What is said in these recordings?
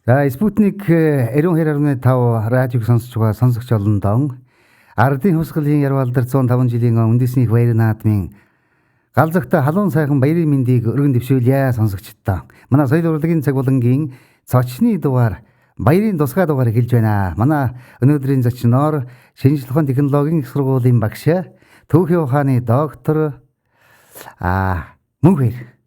За, Спутник 92.5 радиог сонсож байгаа сонсогч олондоо ардын хувьсгалын Ярвалдар 105 жилийн үндэсний их баяр наадмын гал зогтой халуун сайхан баярын мэндийг өргөн дэвшүүлье сонсогчдоо. Манай соёл урлагийн цаг булангийн зочны дугаар баярын тусгай дугаар эхэлж байна. Манай өнөөдрийн зочноор шинжлэх ухааны технологийн их сургуулийн багш, түүхийн ухааны доктор Мөнхбаяр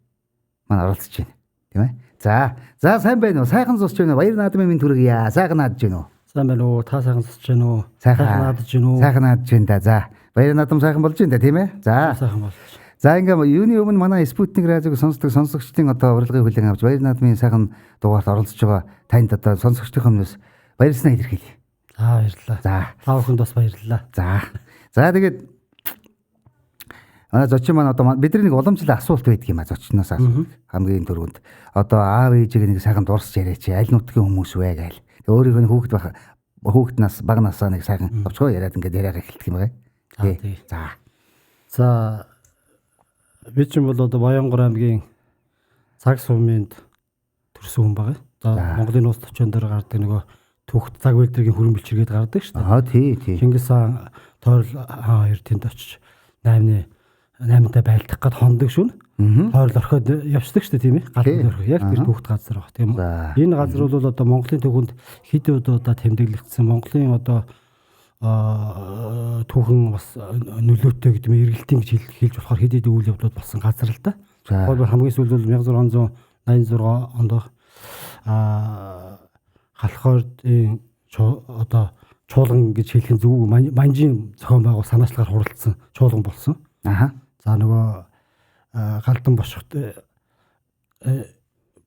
манай оролцож байна. Тийм ээ. За, за сайн байна уу? Сайхан сонсож байна уу? Баяр наадмын мэнд хүргье. Сайхан наадж байна уу? Сайн байна уу? Та сайхан сонсож байна уу? Сайхан наадж байна уу? Сайхан наадж байна да. За, баяр наадам сайхан болж байна да, тийм ээ? За. Сайхан болж. За, ингээ юуны өмнө манай Спутник радиог сонсдог сонсогчдын одоо урилгыг хүлээн авч баяр наадмын сайхан дугаарт оролцож байгаа танд одоо сонсогчдын өмнөөс баярлалаа илэрхийлье. За, баярлалаа. За, та бүхэнд бас баярлалаа. За. За, тэгээд манай зочин маань одоо бидний нэг уламжлал асуулт байдаг юм а зочноос асуулт. Хамгийн түрүүнд одоо аав ээжийг нэг сайхан дурсаж яриач, аль нутгийн хүмүүс вэ гээл. Тэг өөрийнх нь хүүхэд байх хүүхэд нас бага насаа нэг сайхан товчгоо яриад ингээд яриагаа эхэлдэг юм байна. Тий. За. За, би ч юм бол одоо Баянгор аймгийн цаг сумынд төрсэн хүн байгаа. За, Монголын нууц төвчөн дээр гардаг нөгөө түүхт цаг үйлдвэрийн хүрэн бэлчиргээд гардаг шүү дээ. Аа, тий, тий. Чингис хаан тойрол хаан хоёр тэнд очиж 8-тай байлдах гээд хондог шүн. Тойрол орхиод явцдаг шүү дээ, тийм ээ. Галдан орхиод яг тэр түүхт газар баг, тийм үү. Энэ газар бол одоо Монголын түүхэнд хэд удаа тэмдэглэгдсэн Монголын одоо түүхэн бас нөлөөтэй гэдэг юм эргэлтийн гэж хэлж болохоор хэд хэд үйл явдлууд болсон газар л да. Тухайлбал хамгийн сүүлд бол 1686 онд Халхордын одоо чуулган гэж хэлэх нь зөв манжийн зохион байгуул санаачлагаар хуралдсан чуулган болсон. Аха. За, нөгөө галдан бошгот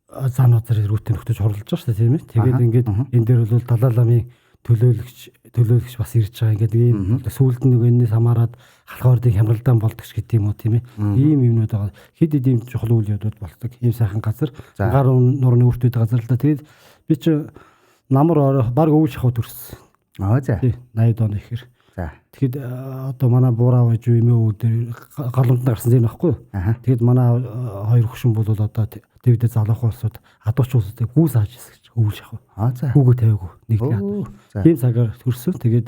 заануудаар эргүүтэн нөхдөж хурлаж байгаа шүү дээ, тийм ээ. Тэгээд ингээд энэ дээр бол Далай ламын төлөөлөгч бас ирж байгаа. Ингээд ийм сүүлд нь нөгөө энэс хамаарат Халхордын хямралдаан болдог ч гэдэг юм уу, тийм ээ. Ийм юмнууд байгаа. Хэд хэд ийм чухал үйл явдлууд болдог. Ийм сайхан газар. Гар нурны үртүүд газар л да. Тэгээд би чи намар орой баг өвөл шахуу төрсөн. Аа, за. 80 оны ихэр. За. Тэгэхэд одоо манай буураа ээж эмээ өвөө дээр голомтод гарсан юм баггүй юу? Тэгэхэд манай хоёр хөшин бол одоо тэвдэ залуухан улсууд адууч улсууд гүүс ааж ирсэн гэж өвөл шахав. Аа, за. Гүүгөө тавиагүй нэг л тийм цагаар төрсөн. Тэгээд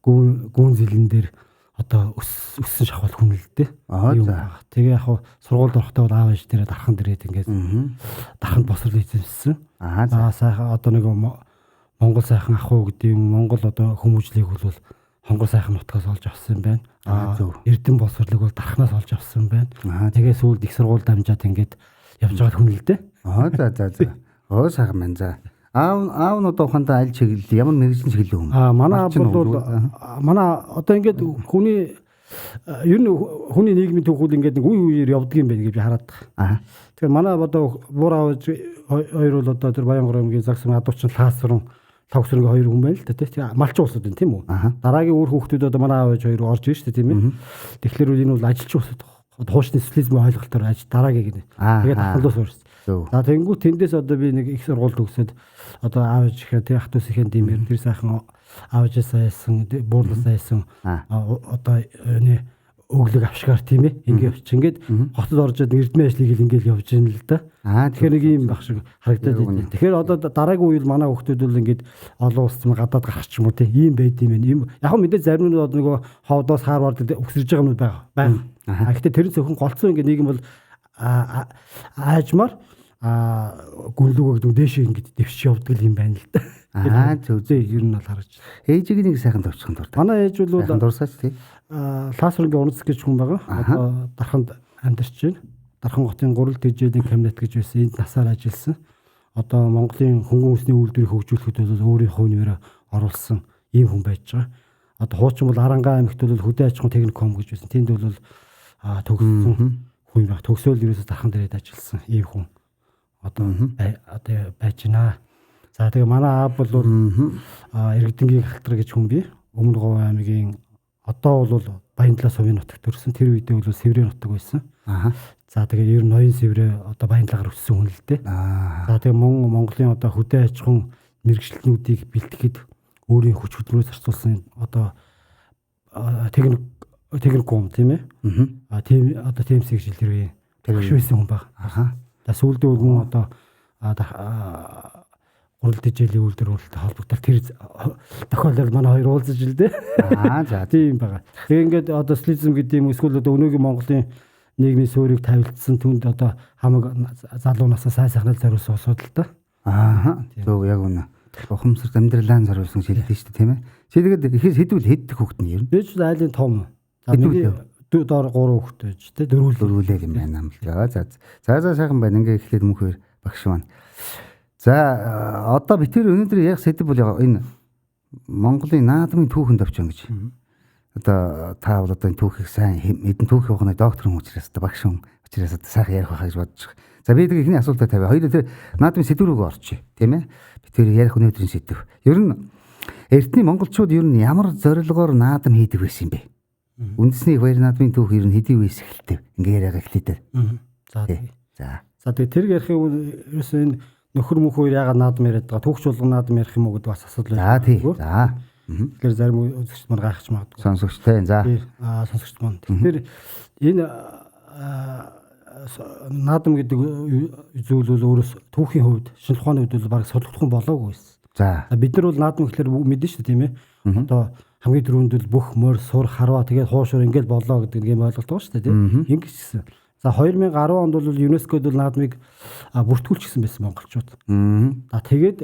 гүүн зэлэн дээр одоо өссөн шахвал хүн л дээ. Аа, за. Тэгээ яг сургуульд орохдоо бол аав ээж дээрээ дархан дээрээ ингээд дарханд босрол эзэмшсэн. Аа, за. Сайхан одоо нэг Монгол сайхан ах уу гэдэг юм Монгол одоо хүмүүжлийг бол Хонгор сайхан нутгаас олж авсан юм байна. Эрдэнэ боловсролыг бол дархнаас олж авсан юм байна. Тэгээ сүүлд их сургууль дамжаад ингээд явж байгаа хүн л дээ. Аа, за за за. Оо, сайхан байна. За. Аав нь одоо ухаандаа аль чиглэл ямар мэргэжлийн чиглэл юм? Аа, манай аав бол манай одоо ингээд хүний ер нь хүний нийгмийн түүхүүд ингээд нэг үе үеэр явдаг юм байна гэж би хараад байгаа. Тэгэхээр манай одоо буур аав хоёр бол одоо тэр Баянгор аймгийн Загсрын адуучин Лаасрын Лавсрын хоёр хүн байна л да, тийм. Малчин улсууд байна, тийм үү? Дараагийн үр хүүхдүүд одоо манай аав ээж хоёр орж ирж шүү дээ, тийм ээ. Тэгэхээр энэ бол ажилчин улсууд. Хуучны социализмын ойлголтоор ажил дараагийн гинэ. Тэгээд ахлаас урьсан. За, тэгэнгүүт тэндээс одоо би нэг их сургууль төгсөөд одоо аав ээжийнхээ тэр ах дүүсийнхээ димээр тэр сайхан аав ээжээс аяасан, буурлаас аяасан одоо энэ өглөг авшгаар, тийм ээ. Ингээ явчих. Ингээд хотод орж ирээд эрдмийн ажлыг л ингээл явж ийн л да. Тэгэхээр нэг юм баг шиг харагдаад байна. Тэгэхээр одоо дараагийн үеэл манай хүүхдүүд бол ингээд олон улс юм гадаад гарах ч юм уу, тийм ийм байд юм байна. Ийм яг хөө мэдээ зарим нь одоо нөгөө ховдоос Харвард өсөрж байгаа юмуд байгаа. А гэхдээ тэр зөвхөн голцсон ингээд нэг юм бол аажмаар гүнлүүгөө гэдэг дээшээ ингээд дэвшиж явдаг юм байна л да. Аа, зөв. Зөв ер нь бол харж. Ээжийг нэг сайхан товчхон дуртай. Манай ээж бол дурсаач тий. Лаасрынгийн унц гэж хүн байгаа. Одоо дарханд амьдарч байна. Дархан хотын гурал тэжээлийн кабинет гэж байсан. Энд насаар ажилласан. Одоо Монголын хөнгөн үндэсний үйлдвэрийг хөгжүүлэхэд бол өөрийн хувь нэмрээ оруулсан ийм хүн байж байгаа. Одоо хуучин бол Арангаа аймагт бол хөдөө аж ахуйн техникум гэж байсан. Тэнд бол төгссөн хүн байх. Төгсөөл ерөөсөө дархан дээрээ ажилласан ийм хүн. Одоо байж байна. За, тэгээ манай аав бол Иргэдэнгийн халтар гэж хүн бий. Өмнө Говь аймгийн одоо бол Баяндлаа сувын нутагт төрсэн. Тэр үедээ бол Сэврээ нутаг байсан. Аа. За, тэгээ ер нь ноён Сэврээ одоо Баяндлагаар өссөн хүн л дээ. За, тэгээ мөн Монголын одоо хөдөө аж ахуйн мэргэжилтнүүдийг бэлтгэхэд өөрийн хүч хөдөлмөрөөр зарцуулсан одоо техникум, тийм ээ. Тийм одоо ТМС гэж хэлдэг үе. Багш байсан хүн баг. Аа. За, сүүлдээ бол мөн одоо Гурал тэжээлийн үйлдвэр үйлдэлтэй холбогдол тэр тохиолдолд манай хоёр уулзаж ил дээ. Аа за тийм байгаа. Тэгээ ингээд одоо социализм гэдэг юм эсвэл одоо өнөөгийн Монголын нийгмийн суурийг тавилдсан түнд одоо хамаг залуу насаа сайн сайхнаар зориулсан улсууд л да. Аа зөв яг үнэ. Ухамсарт амьдралаа зориулсан шилдэг шүү дээ тийм ээ. Чи тэгээд ихээр хэдүүл хэддэх хүүхэд нь ер нь? Би ч айлын том. За миний доор 3 хүүхэд байж тээ дөрвөлээ юм байна юм л. За за за сайхан байна. Ингээ эхлээд мөнхөр багш маань. За одоо би тэр өнөөдөр яг сэдэв бол энэ Монголын наадмын түүхэнд авч ингэж. Одоо та бол одоо энэ түүхийг сайн мэдэн түүхийн ухааны доктор хүн учраас одоо багш хүн учраас одоо сайхан ярих байхаа гэж бодож байгаа. За би тэг эхний асуултаа тавиа. Хоёулаа тэр наадмын сэдв рүүгээ орчих, тийм ээ. Би тэр ярих өнөөдрийн сэдв. Ер нь эртний монголчууд ер нь ямар зорилгоор наадам хийдэг байсан юм бэ? Үндэсний баяр наадмын түүх ер нь хэдий үеэс эхэлтэв? Ингээ яриагаа эхлэе дээ. За тий. За. За тэгээ тэр ярих юм ерөөсөө энэ нөхөр мөхөр яагаад наадам яриад байгаа түүхч болгон наадам ярих юм уу гэдэг бас асуудал байна. За тий. За. Тэгэхээр зарим үзэгчд маань гайхаж магадгүй. Сонсогчтой. За. Сонсогчд маань. Тэгэхээр энэ наадам гэдэг зүйл бол өөрөөс түүхийн хувьд, шинжлэх ухааны хувьд бол бараг судлах болоогүй байсан. За. Бид нар бол наадам гэхлээр мэднэ шүү дээ, тийм ээ. Одоо хамгийн түрүүнд бол бүх морь, сур, харваа тэгээд хуушуур ингээд болоо гэдэг нэг юм ойлголт байгаа шүү дээ, тийм. Ингэж гисэн. За 2010 онд бол ЮНЕСКОд бол наадмыг бүртгүүлчихсэн байсан монголчууд. За тэгээд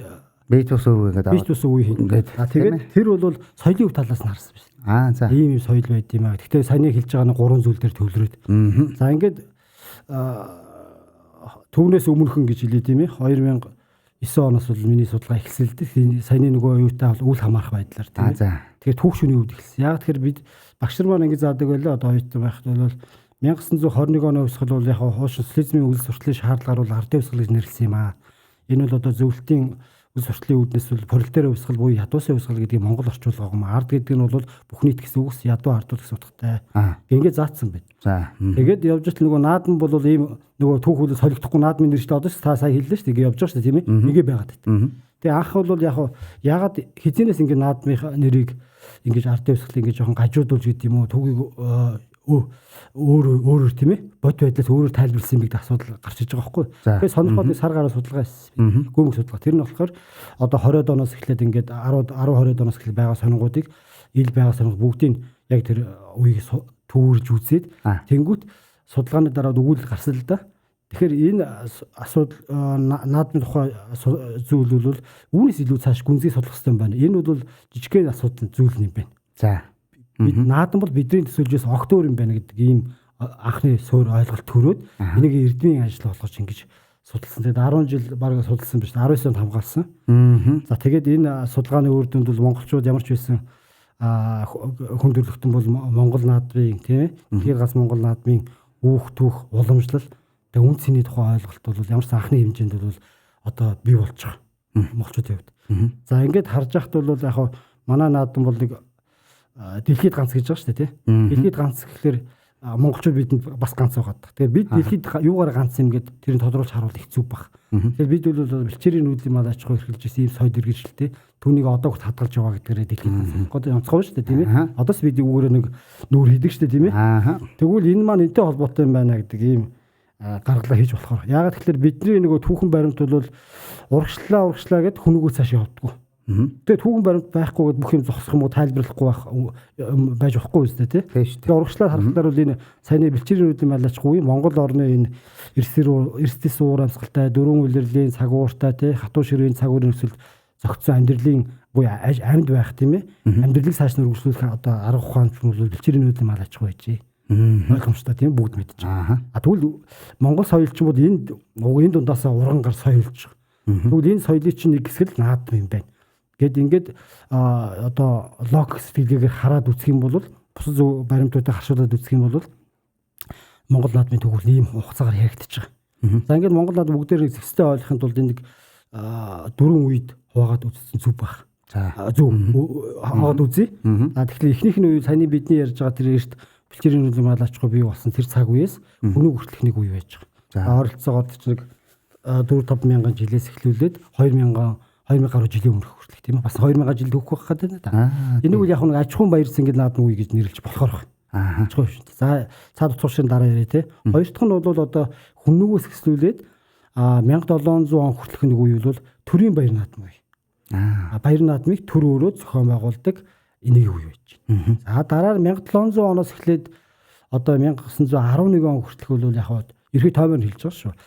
бие тус үе ингээд бие тус үе ингээд. За тэгээд тэр бол соёлын өв талаас нь харсан байсан. Аа за. Ийм юм соёл байд юм аа. Гэхдээ саяны хэлж байгаа нь гурван зүйл дээр төвлөрөөд. За ингээд түүнээс өмнөхөн гэж хэлээ тийм ээ. 2009 оноос бол миний судалгаа эхэлсэн л дээ. Саяны нөгөө юутай бол үл хамаарах байдлаар тийм ээ. Тэгэхээр түүх шүний үед эхэлсэн. Яг тэгэхээр бид багш нар маань ингэж заадаг байлаа. Одоо оюутан байхад бол 1921 оны хувьсгал бол яг хуучин социализмын үйл суртлын шаардлагаар бол ардын хувьсгал гэж нэрлэсэн юм аа. Энэ бол одоо зөвлөлтийн үйл суртлын үүднээс бол пролетарын хувьсгал буюу ядуусын хувьсгал гэдгийг Монгол орчуулга юм. Ард гэдэг нь бол бүх нийт гэсэн үгс, ядуу ардуул гэсэн утгатай. Ингээд заацсан байна. За. Тэгээд явж л нөгөө наадам бол ийм нөгөө түүх үйл солигдохгүй наадмын нэр чинь одоо ч та сая хэллээ шүү дээ. Ингээд явж байгаа шүү дээ, тийм ээ. Ингээ байгаад байт. Тэгээ анх бол яг ягаад хизэнээс ингээд наадмын нэрийг ингэж ардын хувьсгал ингэж жоохон гажуудуулж гэдэг юм уу түүхийг өөр өөрөөр тийм ээ бод байдлаас өөрөөр тайлбарласан юм гэдэг асуудал гарч иж байгаа байхгүй. Тэгэхээр сонирхоод сар гараа судалгаа хийсэн. Гүмэг судалгаа. Тэр нь болохоор одоо 20-од оноос эхлээд ингээд 10 20-од оноос эхлээд байгаа сонингуудыг ил байгаа сонингууд бүгдийг яг тэр үеийг түүрж үзээд тэнгүүт судалгааны дараа өгүүлэл гарсан л да. Тэгэхээр энэ асуудал наадмын тухай зүйл бол үүнээс илүү цааш гүнзгий судлах хэрэгтэй юм байна. Энэ бол жижигхэн асуудал зүйл юм байна. За. Бид наадам бол бидний төсөөлжөөс огт өөр юм байна гэдэг ийм анхны суур ойлголт төрөөд энийг эрдмийн ажил болгож ингэж судалсан. Тэгээд 10 жил бараг судалсан биш 19 онд хамгаалсан. За тэгээд энэ судалгааны үр дүнд бол монголчууд ямар ч байсан хүн төрөлхтөн бол Монгол наадмын тийм ээ дэлхийн ганц Монгол наадмын үүх түүх уламжлал тэгээд үн цэний тухай ойлголт бол ямар ч анхны хэмжээнд бол одоо бий болж байгаа монголчуудын хувьд. За ингээд харж байхад бол яг манай наадам бол нэг дэлхийд ганц гэж байгаа шүү дээ тий. Дэлхийд ганц гэхлээр монголчууд бидэнд бас ганц байгаа. Тэгэхээр бид дэлхийд юугаар ганц юм гээд тэрийг тодруулж харуул хэцүү баг. Тэгэхээр бид бол бэлчээрийн нүүдлийн мал аж ахуй эрхэлж ирсэн ийм соёл иргэншилтэй түүнийг одоо хүрт хадгалж байгаа гэдгээрээ дэлхийд ганц. Одоо онцгой шүү дээ тийм ээ. Одоо ч бид үүгээрээ нэг нүүр хийдэг шүү дээ тийм ээ. Тэгвэл энэ маань энтэй холбоотой юм байна гэдэг ийм гаргалаа хийж болохоор. Яагаад тэгэхээр бидний нөгөө түүхэн баримт бол урагшлаа гэд хүнүүгөө цааш явдггүй. Тэгээ түүхэн баримт байхгүй гэд бүх юм зогсох юм уу тайлбарлахгүй байх байж болохгүй үстэй тий. Тэгээ урагшлаар харахаар бол энэ саяны бэлчээрийн нүүдлийн мал аж ахуй Монгол орны энэ эрсдэс уур амьсгалтай дөрвөн улирлын цаг ууртай тий хатуу ширээний цаг уурын нөхцөлд зохицсон амьдралын буюу амьд байх тийм ээ. Амьдралыг цааш нь үргэлжлүүлэх одоо арга ухаан ч юм бол бэлчээрийн нүүдлийн мал аж ахуй байжээ. Ойлгомжтой тийм бүгд мэдэж байгаа. А тэгвэл Монгол соёлч бол энд энэ дундаасаа урган гар соёлж. Тэгвэл энэ соёлын чинь нэг хэсэг л наадам юм байна. Гэт ингээд одоо логик сэтгэлгээгээр хараад үзэх юм бол бусад зөв баримтуудыг харшуулад үзэх юм бол Монгол наадмын төгөл ийм хугацаагаар яригдчих байгаа. За ингээд Монгол наадам бүгдээр зэгцтэй ойлгохын тулд энэ нэг дөрвөн үед хуваагаад үзсэн зүв баг. За зөв хуваагаад үзье. За тэгэхээр эхнийх нь үе саяны бидний ярьж байгаа тэр эрт бэлчээрийн нүүдлийн мал аж ахуй бий болсон тэр цаг үеэс хүнүүг хүртэлх нэг үе байж байгаа. За ойролцоогоор тэр нэг 4-5 мянган жилээс эхлүүлээд 2000 гаруй жилийн өмнөх хүртэлх тийм ээ. Бас 2000 жил төгөх байх гэдэг нь да. Энийг үл яг нэг аж ахуйн баярсан гэдэг наадам үе гэж нэрлэж болохоор байна. Аж ахуй шүү дээ. За цаад утгуушийн дараа яриа те. Хоёр дахь нь бол одоо хүннүгөөс эхлүүлээд 1700 он хүртэлх нэг үе бол төрийн баяр наадам үе. Баяр наадмыг төр өөрөө зохион байгуулдаг энийг үе байж байна. За дараа нь 1700 оноос эхлээд одоо 1911 он хүртэлх бол яг хаа ерхий тоймоор хэлж байгаа шүү.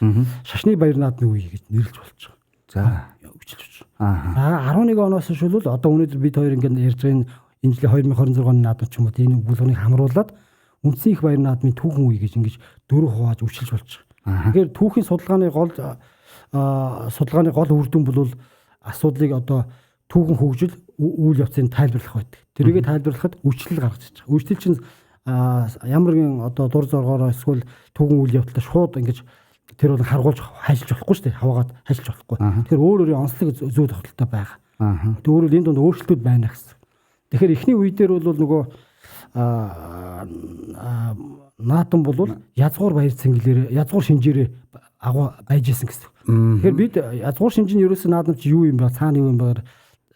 Шашны баяр наадмын үе гэж нэрлэж болж байгаа. За үжилж байна. За 11 оноос хойш бол одоо өнөөдөр бид хоёр ингээд ярьж байгаа энэ жилийн 2026 оны наадам ч юм уу энэ бүлгнийг хамруулад үндсэн их баяр наадмын түүхэн үе гэж ингэж дөрөв хувааж үжилж болж байгаа. Тэгэхээр түүхийн судалгааны гол үр дүн бол асуудлыг одоо түүхэн хөгжил үйл явцыг тайлбарлах байдаг. Тэрийг тайлбарлахад үйлчлэл гаргаж ирж байгаа. Үйлчлэл чинь ямар нэгэн одоо дур зоргоороо эсвэл түүхэн үйл явдалтай шууд ингэж тэр бол харгуулж хайшилж болохгүй шүү дээ. Хаваагаад хайшилж болохгүй. Тэгэхээр өөр өөрийн онцлог зүй тогтолтой байгаа. Өөрөөр энэ дунд өөрчлөлтүүд байна гэсэн. Тэгэхээр эхний үе дээр бол нөгөө наадам бол язгуур баяр цэнгэлээр язгуур шинжээрээ агуу байж исэн гэсэн. Тэгэхээр бид язгуур шинж нь ерөөсөө наадам чи юу юм бэ? Цаана юу юм бэ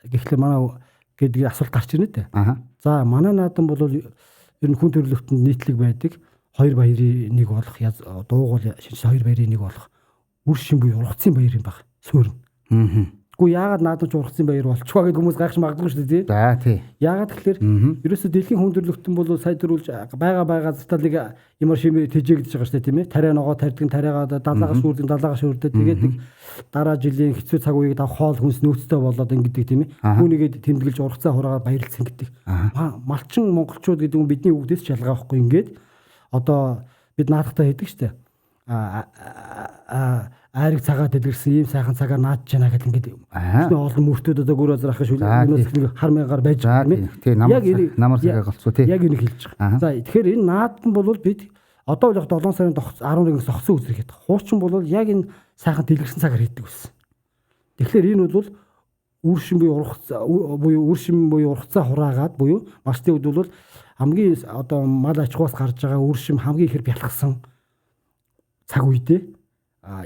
гэхлээр манай гэдэг асуулт гарч ирнэ дээ. За манай наадам бол ер нь хүн төрөлхтөнд нийтлэг байдаг. Хоёр баярын нэг болох дуугуул шинж хоёр баярын нэг болох үр шин буюу ургацын баяр юм баг. Суурь. Гэхдээ яагаад наадам ч ургацын баяр болчихваа гэдэг хүмүүс гайхш магадгүй шүү дээ. За тий. Яагаад тэгэхээр ерөөсөө дэлхийн хүн төрөлхтөн бол сая төрүүлж байгаа зартал нэг ямар шимээр тэжээгдэж байгаа шүү дээ, тийм ээ. Тариа ногоо тарьдаг, тариагаа далаагаас шүүрдэг, далаагаас шүүрдэг. Тэгээд нэг дараа жилийн хэцүү цаг үеийг давх хоол хүнс нөөцтэй болоод ингэдэг, тийм ээ. Түүнийгээ тэмдэглэж ургацаа хураагаад баярлцсан гэдэг. Малчин монголчууд гэдэг нь бидний үгдээс ч ялгаа байхгүй ингээд одоо бид наадахтаа хийдэг шүү дээ. Айраг цагаа дэлгэрсэн ийм сайхан цагаар наадж яана гэл ингээд ихний олон мөртүүд одоо гүр азрах шиг үүнээс нэг хар мянгаар байж байгаа юм. Яг намар цагаа голцоо тий. Яг энийг хэлж байгаа. За тэгэхээр энэ наадам бол бид одоо л 7 сарын 11-ээс тогтсон үзрэх гэдэг. Хуучин бол яг энэ сайхан дэлгэрсэн цагаар хийдэг байсан. Тэгэхээр энэ бол үр шин буюу ургацаа буюу үр шин буюу ургацаа хураагаад буюу марсны үед бол хамгийн одоо мал аж ахуйгаас гарч байгаа үр шим хамгийн ихээр бялхсан цаг үедээ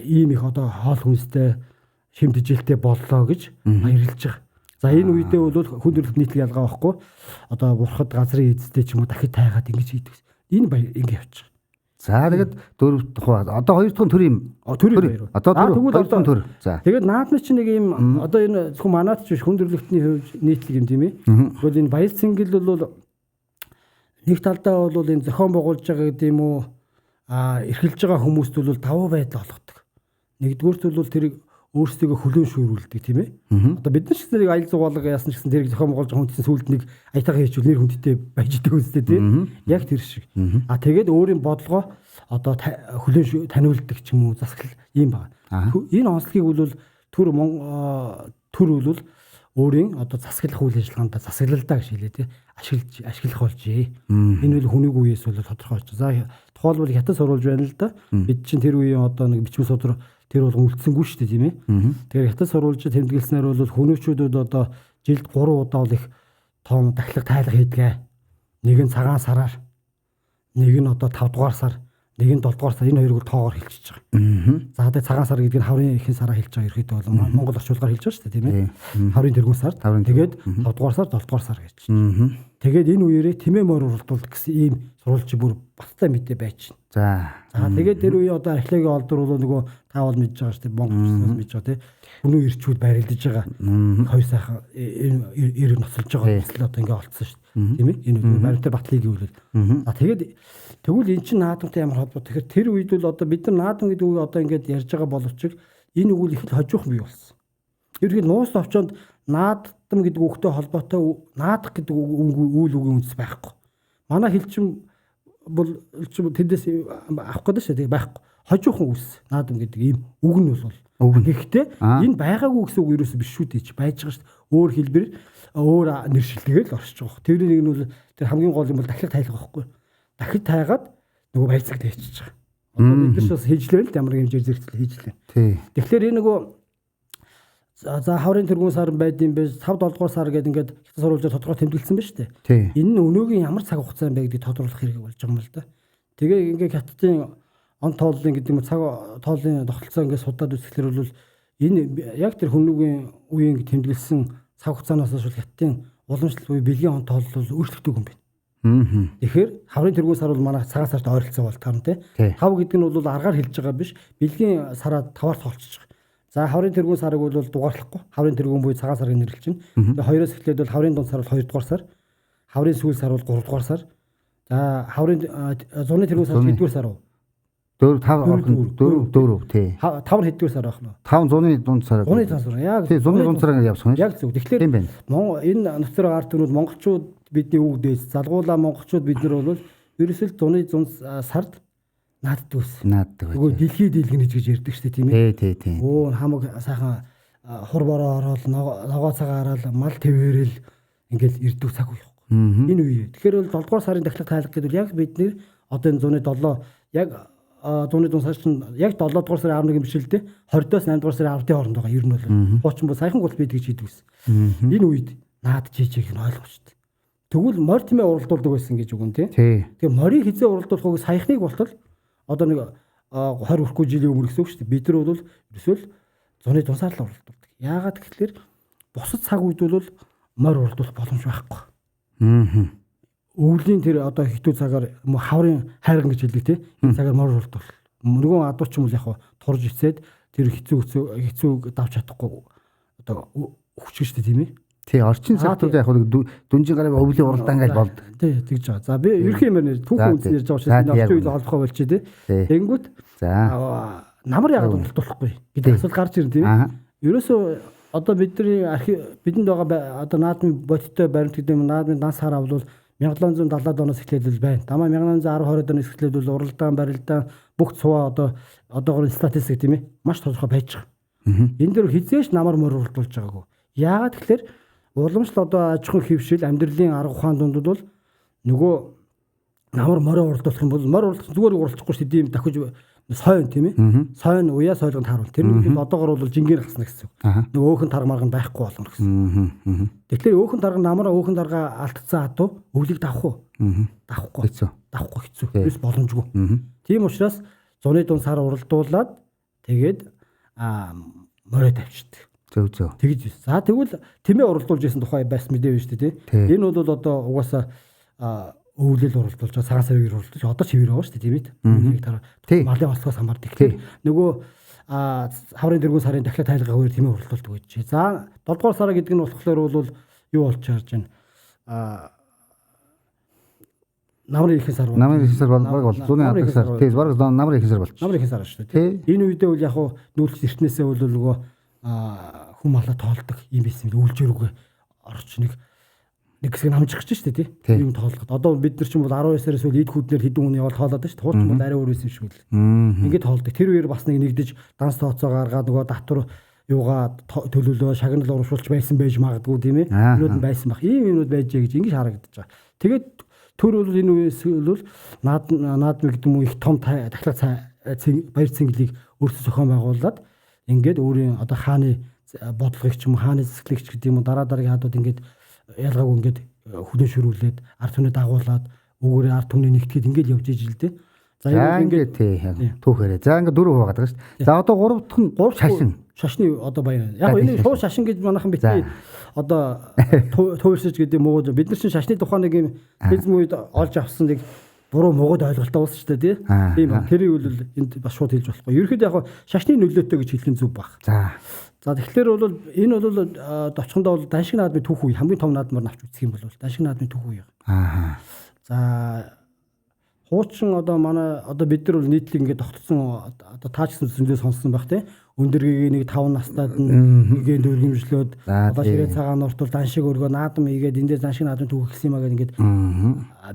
ийм их одоо хоол хүнстэй шим тэжээлтэй боллоо гэж баярлж байгаа. За энэ үедээ бол хүн төрөлхт нийтлэг ялгаа байхгүй. Одоо бурхад газрын эзэдтэй ч юм уу дахид тайгаад ингэж хийдэг. Энэ баяр ингэ явчих. За тэгээд дөрөв дахь одоо хоёр дахь төр юм. Төрийн баяр. Одоо хоёр дахь төр. За. Тэгээд наадмын чинь нэг юм одоо энэ зөвхөн манайд ч биш хүн төрөлхтний хувьд нийтлэг юм тийм ээ. Тэгвэл энэ баяр цэнгэл бол нэг талдаа бол энэ зохион байгуулж байгаа гэдэг юм уу эрхэлж байгаа хүмүүст бол давуу байдал олгодог. Нэгдүгüүрт бол тэрийг өөрсдийгөө хөлөөн шүүрүүлдэг тийм ээ. Одоо бид нар ч гэсэн нэг аял зугаалга яасан ч гэсэн тэрийг зохион байгуулж байгаа хүн чинь сүүлд нэг аятайгаа хийчихвэл нэр хүндтэй байж идэг үстэй тийм. Яг тэр шиг. Тэгээд өөрийн бодлогоо одоо хөлөөн таниулдаг ч юм уу засаглал ийм байна. Энэ онцлогийг бол төр бол өөрийн одоо засаглах үйл ажиллагаанд засаглалдаа гэж хэлээ тий. Ашиглах болжээ. Энэ бол хүнийг үеэс бол тодорхой болж. За тухайлбал хятад сурвалж байна л да. Бид чинь тэр үеийн одоо нэг бичмэн судар тэр болгон үлдсэнгүй шүү дээ тийм ээ. Тэгэхээр хятад сурвалж тэмдэглэснээр бол хүмүүчүүдэд одоо жилд 3 удаа бол их том дахлага тайлах хийдэг. Нэг нь цагаан сараар, нэг нь одоо 5 дугаар сар, нэг нь 7 дугаар сар, энэ хоёрыг тоогоор хэлчихэж байгаа. За тэгээ цагаан сар гэдэг нь хаврын ихэнх сараа хэлж байгаа ерөөхдөө бол Монгол орчуулгаар хэлж байгаа шүү дээ тийм ээ. Хаврын тэргүүн сар. Тэгээд 5 дугаар сар, 7 дугаар сар гэж. Тэгээд энэ үеэрээ тэмээ морь уралдуулдаг гэсэн ийм сурвалж бүр баттай мэдээ байж байна. За. За тэгээд тэр үеийн одоо археологийн олдор бол нөгөө та бол мэдж байгаа шүү дээ. Монголчууд мэдж байгаа тийм. Хүнүү ирчүүд байрлаж байгаа. Хоёр сайхан эрг ноцолж байгаа төсөл одоо ингээ олцсон шүү дээ. Тийм ээ. Энэ үе баримттай батлыг гэвэл. За тэгээд тэгвэл эн чинь наадамтай ямар холбоо. Тэгэхээр тэр үед бол одоо бид нар наадам гэдэг үг одоо ингээд ярьж байгаа боловч энэ үг л их л хожуухан бий болсон. Ерөнхийдөө нууц товчонд наадам гэдэг үгтэй холбоотой наадах гэдэг үйл үгийн үндэс байхгүй. Манай хэлчин бол тэндээс авах гэдэг шүү дээ байхгүй. Хожуухан үс наадам гэдэг ийм үг нь бол. Гэхдээ энэ байгаагүй гэсэн үг ерөөсөө биш шүү дээ чи байж байгаа шүү дээ. Өөр хэлбэр өөр нэршилтэйгээр л оршиж байгаа. Тэрний нэг нь бол тэр хамгийн гол юм бол дахилт тайлах байхгүй. Дахид тайгаад нөгөө баяцагт хийчихэж байгаа. Одоо бид нар ч бас хийжлээ л ямар хэмжээр зэрэгцэл хийжлээ. Тэгэхээр энэ нөгөө за хаврын тэргүүн сар байд юм бэ 5 7 дугаар сар гэдэг ингээд хятад сурвалжаар тодорхой тэмдэглэсэн ба шүү дээ. Энэ нь өнөөгийн ямар цаг хугацаа юм бэ гэдгийг тодруулах хэрэг болж байгаа юм л да. Тэгээ ингээд хятадын он тооллын гэдэг юм цаг тооллын тогтолцоо ингээд судлаад үзэхлээр бол энэ яг тэр хүмүүгийн үеийн тэмдэглэсэн цаг хугацаанаас хойш хятадын уламжлалт буюу бэлгийн он тоолол бол өөрчлөгдөг юм байна. Тэгэхээр хаврын тэргүүн сар бол манай цагаан сарт ойролцоо бол таарна те. 5 гэдэг нь бол аргаар хэлж байгаа биш. Бэлгийн сараа 5-аар тоолчихж байгаа. За хаврын тэргүүн сарыг бол дугаарлахгүй. Хаврын тэргүүн буюу цагаан сарыг нэрлэж байна. Тэгээ хоёроос эхлээд бол хаврын дунд сар бол 2 дугаар сар. Хаврын сүүл сар бол 3 дугаар сар. За хаврын зуны тэргүүн сар хэддүгээр сар вэ? 4 5 орох нь 4 4 тий. 5 нь хэддүгээр сар байх нь? 5 зуны дунд сар. Зуны дунд сар. Яг тий зуны дунд сараар явсан. Яг зөв. Тэгэхээр энэ нутгаар ард түмнүүд монголчууд бидний үг дээс залгуулаа монголчууд бид нар бол ерөөсөл зуны дунд сард нааддаг ус. Нааддаг. Нөгөө дэлхий дийлгэнэ гэж ярьдаг шүү дээ тийм ээ. Тий, тий, тий. Өө хамаг сайхан хур бороо ороод ногоо цагаа хараад мал тэвэрэл ингээл ирдэг цаг үе байхгүй. Энэ үе. Тэгэхээр бол 7 дугаар сарын дахлах тайлга гэдэг бол яг бид нэр одоо энэ зуны 7 яг зуны дунд сар чинь яг 7 дугаар сарын 11 бичлэлдээ 20-оос 8 дугаар сарын 10-ын хооронд байгаа ер нь бол. Хуучин бол саяхан гол бид гэж хийдэг ус. Энэ үед наадж хийжээх нь ойлгомжтой. Тэгвэл морь тэмээ уралдуулдаг байсан гэж үг юм тий. Тэгээ морийг хизээ уралдуулах үг саяхныг болтол одоо нэг 20 хүрэхгүй жилийн өмнө гэсэн үг шүү дээ. Бид нар бол ерөөсөө л зуны дунсаар л уралдуулдаг. Яагаад гэхлээр бусад цаг үед бол морь уралдуулах боломж байхгүй. Өвлийн тэр одоо хитүү цагаар хаврын хайрган гэж хэлдэг тий. Энэ цагаар морь уралдуул. Нөгөө адуу ч юм уу яг турж ицээд тэр хэцүү давж чадахгүй одоо хүчгэн шүү дээ тийм ээ. Тий, орчин цагтууд яг дүнжин гараа өвлийн уралдаан гэж болдог. Тий, тэгж байгаа. За би ерхий юмар нэр түүхэн үндэс ярьж байгаа учраас энэ орчин үед холбохоо болчих тий. Тэнгүүт за намар яагаад уралдуулахгүй гэдэг асуулт гарч ирнэ тийм ээ. Ерөөсөө одоо бидний архив бидэнд байгаа одоо наадмын бодиттой баримт гэдэг юм наадмын данс хар авлуул 1770-ад оноос эхлээд л байна. Дамаа 1810 20-од оноос эхлээд бол уралдаан, барилдаан бүх цуваа одоо одоогор статистик тийм ээ маш тодорхой байж байгаа. Энэ дээр хизээш намар морь уралдуулж байгаагүй. Яагаад гэхээр уламжлал одоо аж ахуйн хэвшил амьдралын арга ухаан дундад бол нөгөө намар морио уралдуулах юм бол морь уралдах зүгээр уралдахгүй шүү дээ. Тийм дахиж сойн тийм ээ. Сойн уяа сойлгонд харуул. Тэр нэг одоогор бол жингээр хасна гэсэн үг. Нөгөө өөхөн тарга марга нь байхгүй болно гэсэн. Тэгэхээр өөхөн тарга намараа өөхөн тарга алдцсан адуу өвлийг давах уу? Давахгүй. Давахгүй хэцүү. Ерөөс боломжгүй. Тийм учраас зуны дунд сар уралдуулаад тэгээд морио тавьчихдаг. Зөв зөв. Тэгж. За тэгвэл тэмээ уралдуулж исэн тухай байсан мэдээ байна шүү дээ тий. Энэ бол одоо угаасаа өвлөл уралдуулж байгаа цагаан сарын үеэр уралдуулж одоо ч хэвээр байгаа шүү дээ тийм ээ. Нэг дараа малын олцоос хамаардаг. Тэгэхээр нөгөө хаврын дэргүүн сарын дахлаа тайлгаа үеэр тэмээ уралдуулдаг байж. За 7 дугаар сараа гэдэг нь болохоор бол юу болж харж байна. Намрын ихэнх сар. Намрын ихэнх сар бол баг бол зуны алдаг сар. Тий, баг намрын ихэнх сар болчих. Намрын ихэнх сар шүү дээ тий. Энэ үедээ бол яг хуу нүүлч эртнээсээ бол нөгөө хүм малаа тоолдог юм байсан юм. Үүлжээрүүгээ орч нэг хэсэг нь амжих гэж шүү дээ тий. Юм тоолоход. Одоо бид нар ч юм бол 19 сараас үл эд хүүднэр хэдэн хүний явал тоолоод шүү дээ. Хуучин бол арай өөр байсан юм шиг үл. Ингээд тоолдог. Тэр үеэр бас нэг нэгдэж данс тооцоо гаргаад нөгөө татвар юугаа төлөөлөө шагнал урамшуулч байсан байж магадгүй тийм ээ. Юмнууд нь байсан баг. Ийм юмнууд байжээ гэж ингэж харагдаж байгаа. Тэгээд төр бол энэ үеэс бол наадмын гэдэг юм уу их том дахлаа баяр цэнгэлийг өөрсдөө зохион байгуулад ингээд өөрийн одоо хааны бодлогыг ч юм уу хааны засаглалыг ч гэдэг юм уу дараа дараагийн хаадууд ингээд ялгаагүй ингээд хүлэн шүрүүлээд ард түмний дагуулад үүгээрээ ард түмний нэгтгэхэд ингээд явж ижил дээ. За ингээд тий түүхээрээ. За ингээд дөрөв хуваагаад байгаа шүү дээ. За одоо гурав дахь нь шашин. Шашны одоо баян. Яг энэ шууд шашин гэж манайхан битгий одоо туйлшиж гэдэг юм уу бид нар чинь шашны тухай нэг юм физм үед олж авсан нэг буруу могод ойлголтоо болсон шүү дээ тий. Тийм ба. Тэрийг бол энд бас шууд хэлж болохгүй. Ерөнхийдөө яг шашны нөлөөтэй гэж хэлэх нь зөв баг. За. За тэгэхээр бол энэ бол товчхондоо бол даншиг наадмын түүх үе хамгийн том наадмаар навч үзэх юм бол даншиг наадмын түүх үе. Аа. За хуучин одоо манай одоо бид нар бол нийтлэг ингээд тогтцсон одоо таачсан зөндөө сонссон байх тий. Өндөр гэгээ нэг 5 настад нэгээ дөргөмжлөөд одоо ширээ цагаан нурт бол даншиг өргөө наадам хийгээд эндээс даншиг наадам түүх гэсэн юм аа ингээд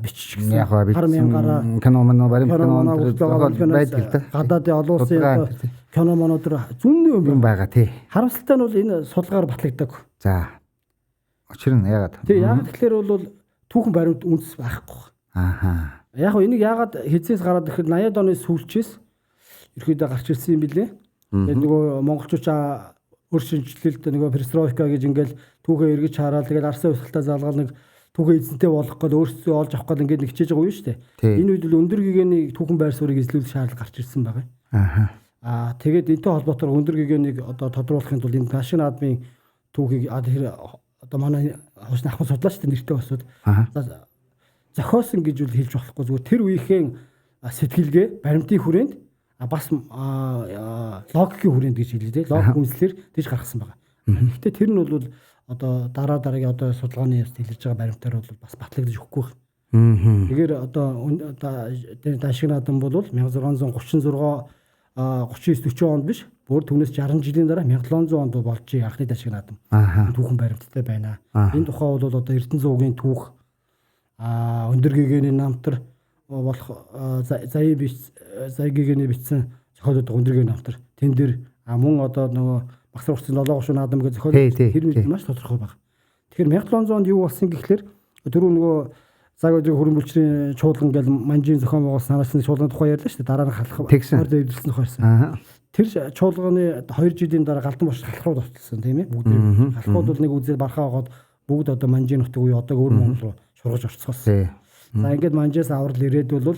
биччихсэн. Хар мянгаараа кино мөн баримт кино байдаг л да. Гадаадын олон улсын кино моноо төр зүүнний юм байгаа тий. Харамсалтай нь бол энэ судалгаар батлагддаг. За. Учир нь яагаад? Тий, яагаад тэгэхээр бол түүхэн баримт үндэс байхгүй. Ааха. Яг нь энийг яагаад хизээс гараад ирэхэд 80-ад оны сүүлчээс ерөөдөө гарч ирсэн юм билээ. Тэгээд нөгөө монголчууд өр шинэчлэлт нөгөө перестройка гэж ингээл түүхээ эргэж хараад тэгэл арсын хувьсгалтаа залгаал нэг түүхээ эзэнтэй болох гол өөрсдөө олж авах гол ингээд нэг хичээж байгаа үе шүү дээ. Энэ үед бол өндөр гэгээний түүхэн байр суурийг эзлүүлэх шаардлага гарч ирсэн байгаа. Аа. Аа тэгээд энэтэй холбоотойгоор өндөр гэгээнийг одоо тодруулахын тулд энэ Дашиг наадмын түүхийг тэр одоо манай хуучин ахмад судлаач нэртэй босод зохиосон гэж үл хэлж болохгүй зүгээр тэр үеийнхэн сэтгэлгээ баримтын хүрээнд Бас логикийн хүрээнд гэж хэлээ те. Логик үндслээр тийж гаргасан байгаа. Гэхдээ тэр нь бол одоо дараа дараагийн одоо судалгааны явцад илэрж байгаа баримтаар бол бас батлагдаж өгөхгүй байна. Тэгэхээр одоо Даншиг наадам бол 1636 39 40 онд биш, бүр түүнээс 60 жилийн дараа 1700 онд болж анхны Даншиг наадам. Түүхэн баримттай байна. Энэ тухай бол одоо Эрдэнэ зуугийн түүх, өндөр гэгэний намтар болох заяа гэгэний бичсэн зохиолууд өндөр гэгэний намтар. Тэн дээр мөн одоо нөгөө Багсар хуцын 7 гошуу наадам гэж зохиол тэр мэд маш тодорхой байна. Тэгэхээр 1700 онд юу болсон гэхлээр түрүү нөгөө цаг өдрийн хөрөн бүлчрийн чуулган гэл манжийн зохион байгуулсан санаачны чуулганы тухай ярьлаа шүү дээ. Дараа нь халах хоёр дэвдэлсэн тухай ярьсан. Тэр чуулганы 2 жилийн дараа Галдан бошд халах руу товтлсон тийм ээ. Бүгд халахууд бол нэг үзэл бархаа огоод бүгд одоо манжийн нутаг үе одоо өөр Монгол руу шургаж орцгоосон. За ингээд манжаас аврал ирээд бол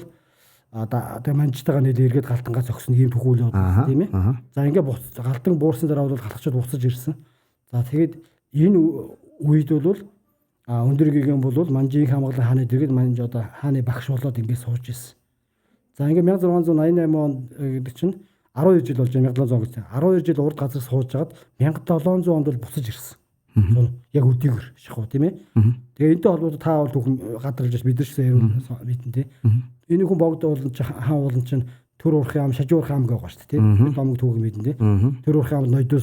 тэгээ манжтайгаа нийл эргээд Галдангаа зогсно ийм түүхүүл явуулсан тийм ээ. За ингээд Галдан буурсан дараа бол халахчууд буцаж ирсэн. За тэгээд энэ үед бол өндөр гигэн бол манжийн хамгаалан хааны дэргэд манж одоо хааны багш болоод ингээд сууж ирсэн. За ингээд 1688 онд гэдэг чинь 12 жил болж 1700 гэж. 12 жил урд газар сууж хагаад 1700 онд бол буцаж ирсэн. Яг өдийгөр шахуу тийм ээ. Тэгээ энэтэй холбоотой та бол түүхэн гадарлаж бид нар ч гэсэн ярил мэдэн тийм. Энэ хүн богд уулан чи хаан уулан чинь төр урах ам шажуу урах ам гэж байгаа шүү дээ тийм. Домог түүхэн мэдэн тийм. Төр урах ам нойдоо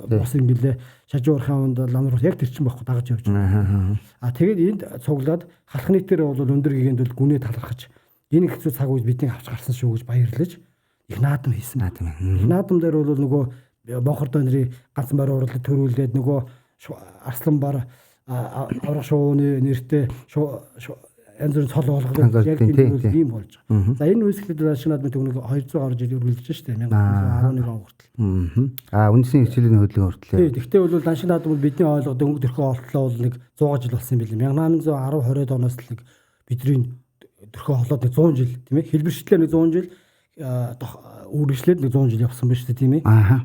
бус ингэлээ шажуу урах амд ламар яг тэр чинь байхгүй дагаж явж байгаа. А тэгээд энд цуглаад халах нийтээр бол өндөр гэгэнд бол гүнээ талархаж энэ хэцүү цаг үед бидний авч гарсан шүү гэж баярлаж их наадам хийсэн. Их наадам дээр бол нөгөө Бонхордоо нэрийн ганцхан барь урлал төрүүлээд нөгөө арслан бар аврах шууны нэртэй янз бүрийн цол болгоод яг тийм болж байгаа. За энэ үүсгэлүүд Даншиг наадмын түүхийг 200 гаруй жил үргэлжлэж шүү дээ. 1911 он хүртэл. Үндсэн хичээлийн хөдөлгөөн хүртэл. Тийм. Гэхдээ бол Даншиг наадам бол бидний ойлгоод өнгө төрхөө олтлоо бол нэг 100 жил болсон юм билээ. 1810 20-од оноос л нэг бидний төрхөө олоод нэг 100 жил тийм ээ. Хэлбэршлээ нэг 100 жил үргэлжлээд нэг 100 жил явсан байна шүү дээ тийм ээ.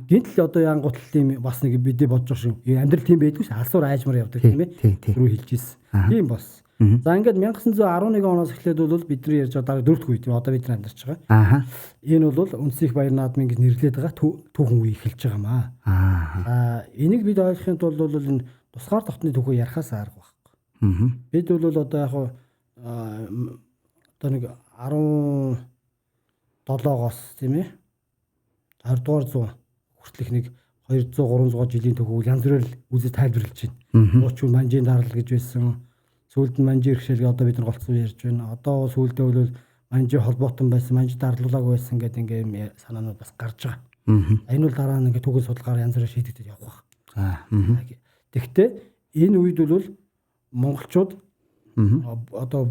Гинтл одоо янгутал тийм бас нэг бидний бодож байгаа шиг амьдрал тийм байдгүй шүү. Алсуур айжмар явдаг тийм ээ. Түрүү хэлж ирсэн. Тийм бас. За ингээд 1911 оноос эхлээд бол бидний ярьж байгаа дараа дөрөвдүгээр үе тийм одоо бид нар амьдарч байгаа. Энэ бол үндсэн их баяр наадмын гэж нэрлэдэг байгаа түүхэн үе эхэлж байгаа маа. Энийг бид ойлгохын тулд бол энэ тусгаар тогтны түүхээ ярихаас арга байхгүй. Бид бол одоо яг одоо нэг 17-оос тийм ээ 20 дугаар зуун хүртэлх нэг 200 300 жилийн түүхийг янз бүрээр үзэж тайлбарлаж байна. Хуучин манжийн дарал гэж байсан. Сүүлд нь манжийн иргэшээлгээ одоо бид нар голцсон ярьж байна. Одоо сүүлдээ бол манжийн холбоотон байсан, манж дарлуулаагүй байсан гэдэг ингээ юм санаанууд бас гарч байгаа. Энэ бол дараа нь ингээ түүхийн судалгаар янз бүрээр шийдэгдэж явах байх. Тэгэхдээ энэ үед бол монголчууд одоо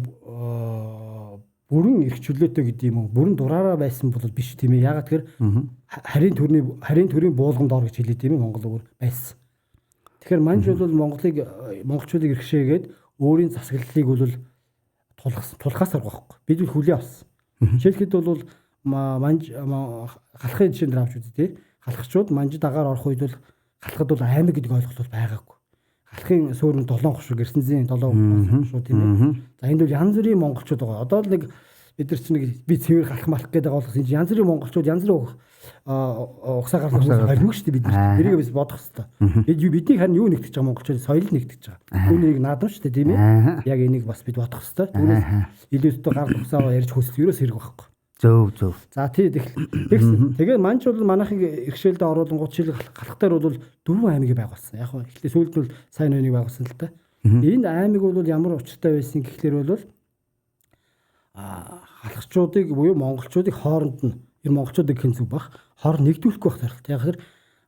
бүрэн эрх чөлөөтэй гэдэг юм уу? Бүрэн дураараа байсан бол биш тийм ээ. Яагаад тэгэхээр харийн төрийн буулганд ор гэж хэлээд тийм ээ Монгол өөр байсан. Тэгэхээр манж бол Монголыг монголчуудыг иргэшээгээд өөрийн засаглалыг бол тулхаас арга байхгүй. Бид бол хүлээ авсан. Жишээлхэд бол манж халахын жишээн дээр авч үзье тий. Халахчууд манжид агаар орох үед бол халахад бол аймаг гэдэг ойлголт бол байгаагүй. Халахын суурь нь 7 хошуу, Гэрсэнзийн 7 хошуу тийм ээ. За энд бол янз бүрийн монголчууд байгаа. Одоо л нэг бид нар чинь нэг би цэвэр халах малах гэдэг байгаа болохоос энэ янз бүрийн монголчууд янз бүрийн угсаа гарлах хүмүүс холимог шүү дээ бид нар. Тэрийг бас бодох хэрэгтэй. Бид бидний харин юу нэгтгэж байгаа монголчууд соёл нэгтгэж байгаа. Түүнийг наадам шүү дээ тийм ээ. Яг энийг бас бид бодох хэрэгтэй. Түүнээс илүү өстө гар угсаа ярьж хөсөл ерөөс хэрэг байхгүй. Зөв. За тий тэгсэн. Тэгээ манч бол манайхыг иргэшээлдээ оруулангууд жишээл галах дээр бол 4 аймгийг байгуулсан. Яг нь эхлээ сүүлд нь сайн үнийг байгуулсан л та. Энэ аймаг бол ямар учиртай байсан гэхлээр бол халахчуудыг буюу монголчуудыг хооронд нь энэ монголчуудыг гэх зүг бах хооронд нэгдүүлэхгүй байх зорилт. Яг тэр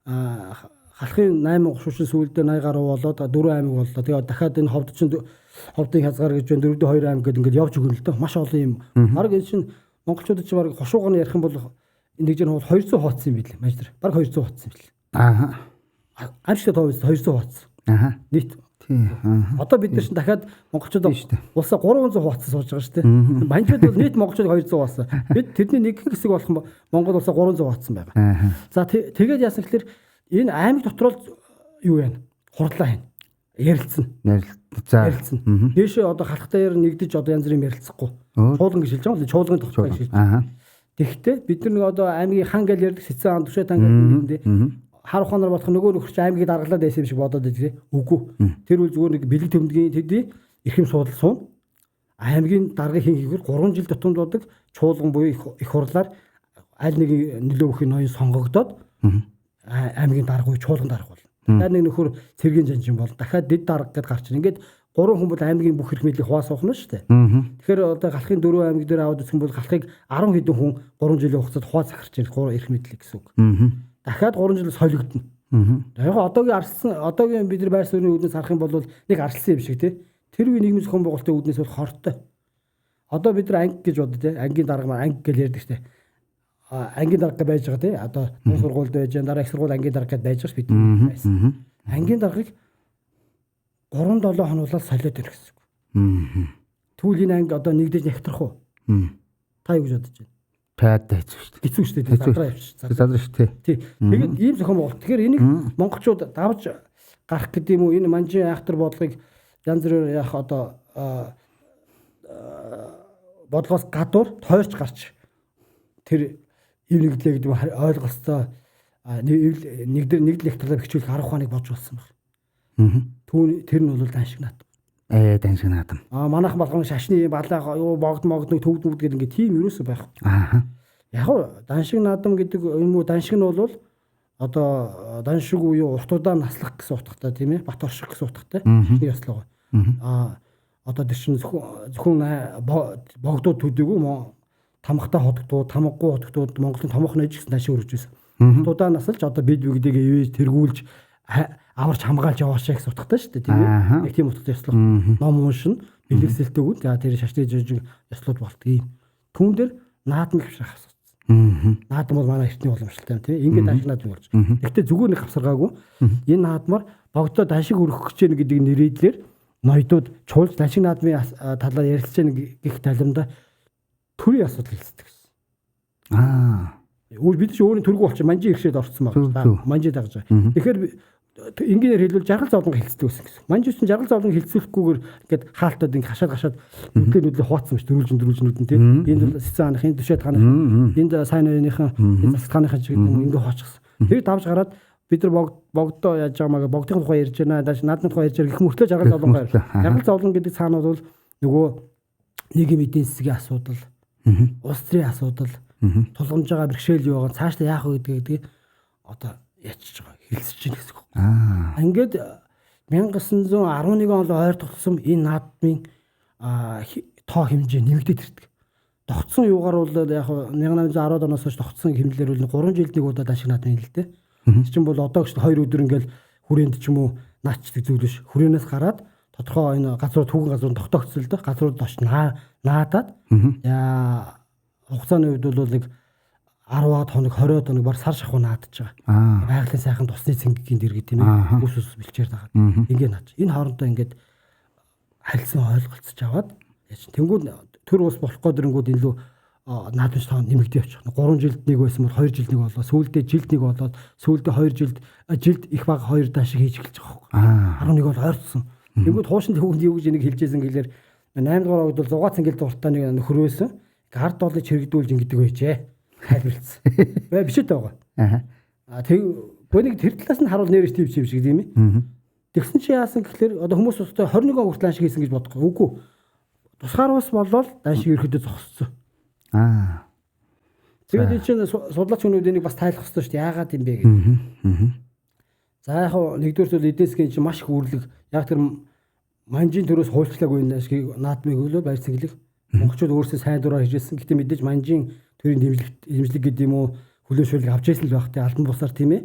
халахын 8 гошуучин сүүлдээ 80 гаруй болоод 4 аймаг боллоо. Тэгээ дахиад энэ ховд чинь ховдын хязгаар гэж байна 4-2 аймаг гэдэг ингээд явж өгнө л дөө. Маш олон юм. Бараг энэ чинь монголчууд чи бараг хошуугаар нь ярих юм бол нэг жин 200 хооцсон юм билээ. Маж тэр. Бараг 200 хооцсон юм билээ. Аа. Амжтай тоо биз 200 хооцсон. Аа. Нийт. Тий. Одоо бид нар чинь дахиад монголчууд улсаа 300 хуваацсан сууж байгаа шүү дээ. Манжууд бол нийт монголчууд 200 хуваацсан. Бид тэрний нэг хэсэг болох Монгол улсаа 300 хуваацсан байгаа. За тэгээд яасан гэхэлэр энэ аймаг дотор л юу яана? Хурлаа хийнэ. Ярилцсан. За. Ярилцсан. Дээшээ одоо халахтай яар нэгдэж одоо янз бүрийн ярилцахгүй. Чуулган гэж хэлж байгаа юм. Чуулганы тогтолцоо гэж хэлж. Тэгэхдээ бид нар нэг одоо аймгийн хан гэж ярьдаг Сэцэн хаан, Түшээд хаан гэдэг юм. Хар ухаанаар бодох нөгөө нөхөр чи аймгийг даргалаад байсан юм шиг бодоод байдаг. Үгүй. Тэр үл зүгээр нэг бэлэг төмдгийн тэдний эрхэм суудал суун. Аймгийн даргыг хийн хийхээр 3 жил тутамд бодог чуулган буюу их хурлаар аль нэг нөлөө бүхий ноён сонгогдоод аймгийн дарга буюу чуулган дарга болно. Дахиад нэг нөхөр цэргийн жанжин бол дахиад дэд дарга гэдээ гарч ирнэ. Ингээд 3 хүн бол аймгийн бүх эрх мэдлийг хуваа суух нь шүү дээ. Тэгэхээр одоо галахын 4 аймаг дээр аваад үзэх юм бол галахыг 10 хэдэн хүн 3 жилийн хугацаанд хуваа захирч ирэх 3 эрх мэдлийг гэсэн үг. Дахиад 3 жил солигдоно. Яг одоогийн арчилсан одоогийн бид нар байр суурийн үүднээс харах юм бол нэг арчилсан юм шиг тий. Тэр үеийн нийгмийн зохион байгуулалтын үүднээс бол хортой. Одоо бид нар анги гэж боддог тий. Ангийн дарга маань анги гэж ярьдаг шүү дээ. Ангийн дарга байж байгаа тий. Одоо дунд сургуульд байж байгаа, дараа их сургууль ангийн дарга гэдээ байж байгаа ш бид байсан. Ангийн даргыг 3-7 хоног солиод ирэх гэсэн үг. Тэгвэл энэ анги одоо нэгдэж нягтрах уу? Та юу гэж бодож байна? Таад хэцүү шүү дээ. Хэцүү шүү дээ. Задраа явчих. Задраа шүү дээ. Тий. Тэгээд ийм зохион байгуулалт. Тэгэхээр энийг монголчууд давж гарах гэдэг юм уу? Энэ манжийн айхтар бодлогыг янз бүрээр яах одоо бодлогоос гадуур тойрч гарч тэр ив нэгдлээ гэдэг ойлголцоо нэгдэл нэгтлээ хичүүлэх арга ухааныг бодж болсон байна. Түүн тэр нь бол даншиг наадам. Даншиг наадам. Манайхан болгон шашны балаа юу богд могд нэг төвд нүд гэдэг ингээ тийм юусоо байхгүй. Аа. Яг уу даншиг наадам гэдэг юм уу даншиг нь бол одоо даншиг буюу уртудаа наслах гэсэн утгатай тийм ээ бат орших гэсэн утгатай шашны ёслого. Одоо тэр чинь зөвхөн богдууд төдийгүй тамхтай хотгдууд, тамгагүй хотгдууд Монголын томоохон ээж гэсэн даншиг өргөж байсан. Уртудаа насалж одоо бид бүгдийг ивэж тэргүүлж аварч хамгаалж яваашаа гэсэн утгатай шүү дээ тийм ээ. Нэг тийм утгатай ёслол. Ном уншина, бэлэгсэлтэй үн. За тэр шашны жижиг ёслууд болтгийм. Түүн дээр наадам хавшрах асуусан. Наадам бол манай эртний уламжлалтай юм тийм. Ингээд даншиг наадам болж. Гэхдээ зүгээр нэг хавсаргаагүй. Энэ наадмаар богдоо даншиг өргөх гэж байна гэдэг нэрийдлэр ноёдууд чуулж даншиг наадмын талаар ярилцж байна гэх талимдаа төрийн асуудал хэлцдэг гэсэн. Өөр бид ч өөрийн төргүү болчих манжи иршээд орцсон байгаа. Манжи дагаж байгаа. Тэгэхээр энгийнээр хэлбэл жаргал зовлон хэлцдэг байсан гэсэн. Манжи чинь жаргал зовлон хэлцүүлэхгүйгээр ингээд хаалтууд ингээд хашаад хашаад нүдлээ хуваацсан биш дөрвөлжин нүдэн тийм. Энд Сэцэн ханых, энд Түшээд ханых, энд сайн ноёныхан, энд Засаг хааныхан чиг ингээд хуваачсан. Тэр давж гараад бид нар богдоо яаж байгаа мага богдын тухай ярьж байна, наадмын тухай ярьж байгаа гэх мөртлөө жаргал зовлон гар. Жаргал зовлон гэдэг цаана бол нөгөө нийгэм эдийн засгийн асуудал, улс төрийн асуудал, тулгамж байгаа бэрхшээл юу байгаа, цаашдаа яах вэ гэдгийг одоо ячиж байгаа, хэлсэж байна гэсэн үг. Ингээд 1911 онд ойр тулсан энэ наадмын тоо хэмжээ нэмэгдээд ирдэг. Тогтсон юугаар бол яг 1810 оноос хойш тогтсон хэмнэлээр бол 3 жилд нэг удаа даншиг наадмын л дээ. Тэр чинь бол одоо гэж 2 өдөр ингээл хүрээнд ч юм уу наачдаг зүйл биш. Хүрээнээс гараад тодорхой энэ газрууд түүхэн газрууд тогтоогдсон л доо. Газрууд очиж наадаад яа хугацааны үед бол нэг 10-аад хоног 20-од хоног баг сар шахуу наадж байгаа. Байгалийн сайхан тусны цэнгэгийн дэргэд тийм ээ. Ус ус бэлчээр дагаад ингээ наач. Энэ хоорондоо ингээд харилцан ойлголцож аваад яаж тэнгууд төр ус болох гээд ирэнгүүд энэ лүү наадмын тоо нэмэгдээ явчих. 3 жилд нэг байсан бол 2 жилд нэг болоо, сүүлдээ жилд нэг болоод, сүүлдээ 2 жилд жилд их бага 2 дан шиг хийж эхэлж байгаа байхгүй. 11 бол ойрцсон. Тэнгүүд хуушин түүхэнд юу гэж энийг хэлжсэн гэлэр 8 дугаар огд бол 6 цэнгэл дуртай нэг нөхөр байсан. Ард долыг чирэгдүүлж ингэдэг байжээ. Тайлбарласан. Бай бичээд байгаа. Аа. Тэг бөнийг тэр талаас нь харуул нэрэж тийм юм шиг тийм ээ. Тэгсэн чи яасан гэхлээр одоо хүмүүс өстой 21 он хүртэл шиг хийсэн гэж бодохгүй. Үгүй. Тусгаар ус болвол дан шиг ерөөдөө зогссон. Аа. Тэгээд энэ чинь судлаач хүмүүс энийг бас тайлах хэрэгтэй шүү дээ. Яагаад юм бэ гэж. За яг хуу нэгдүгээр зүйл эдийн засгийн чинь маш их үрлэг. Яг тэр манжийн төрөөс хуульчлаагүй энэ шиг наадмыг өглөө баяр цэнгэлэг. Монголчууд өөрсдөө сайн дураар хийжсэн. Гэтэ мэдээж манжийн төрийн дэмжлэг гэдэг юм уу хүлээшүүлэг авч ирсэн л байх те албан бусаар тийм ээ.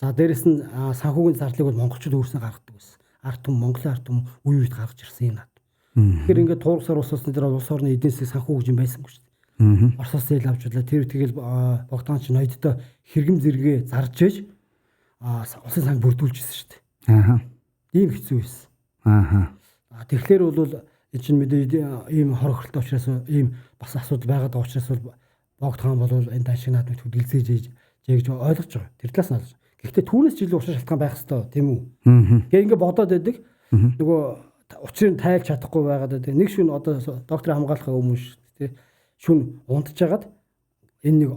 За дээрэс нь санхүүгийн зардлыг бол монголчууд өөрсдөө гаргадаг байсан. Ард түмэн Монголын ард түмэн үе үед гаргаж ирсэн юм наад. Тэгэхээр ингээд туурсаар ус усны дээр улс орны эдийн засгийн санхүү гэж юм байсангүй шүү дээ. Оросоос зээл авч удлаа. Тэр тэгэл Богдан ч ноёдтой хэрэгэм зэрэгээ зарж ээж улсын санг бүрдүүлж ирсэн шүү дээ. Ийм хэцүү байсан. Тэгэхээр бол энэ чинь мэдээ ийм хор хөрөлтэй учраас ийм бас асуудал байгаад байгаа учраас бол Богд хаан бол энэ даншиг наадмыг хөдөлгөж ээж гэж ойлгож байгаа. Тэр талаас нь ойлгож. Гэхдээ түүнээс ч илүү учир шалтгаан байх ёстой тийм үү? Тэгээ ингээ бодоод байдаг. Нөгөө учрыг тайлж чадахгүй байгаад байдаг. Нэг шүн одоо доктор хамгаалахаа өмнө шүү дээ. Шүн унтжгаад Энэ нэг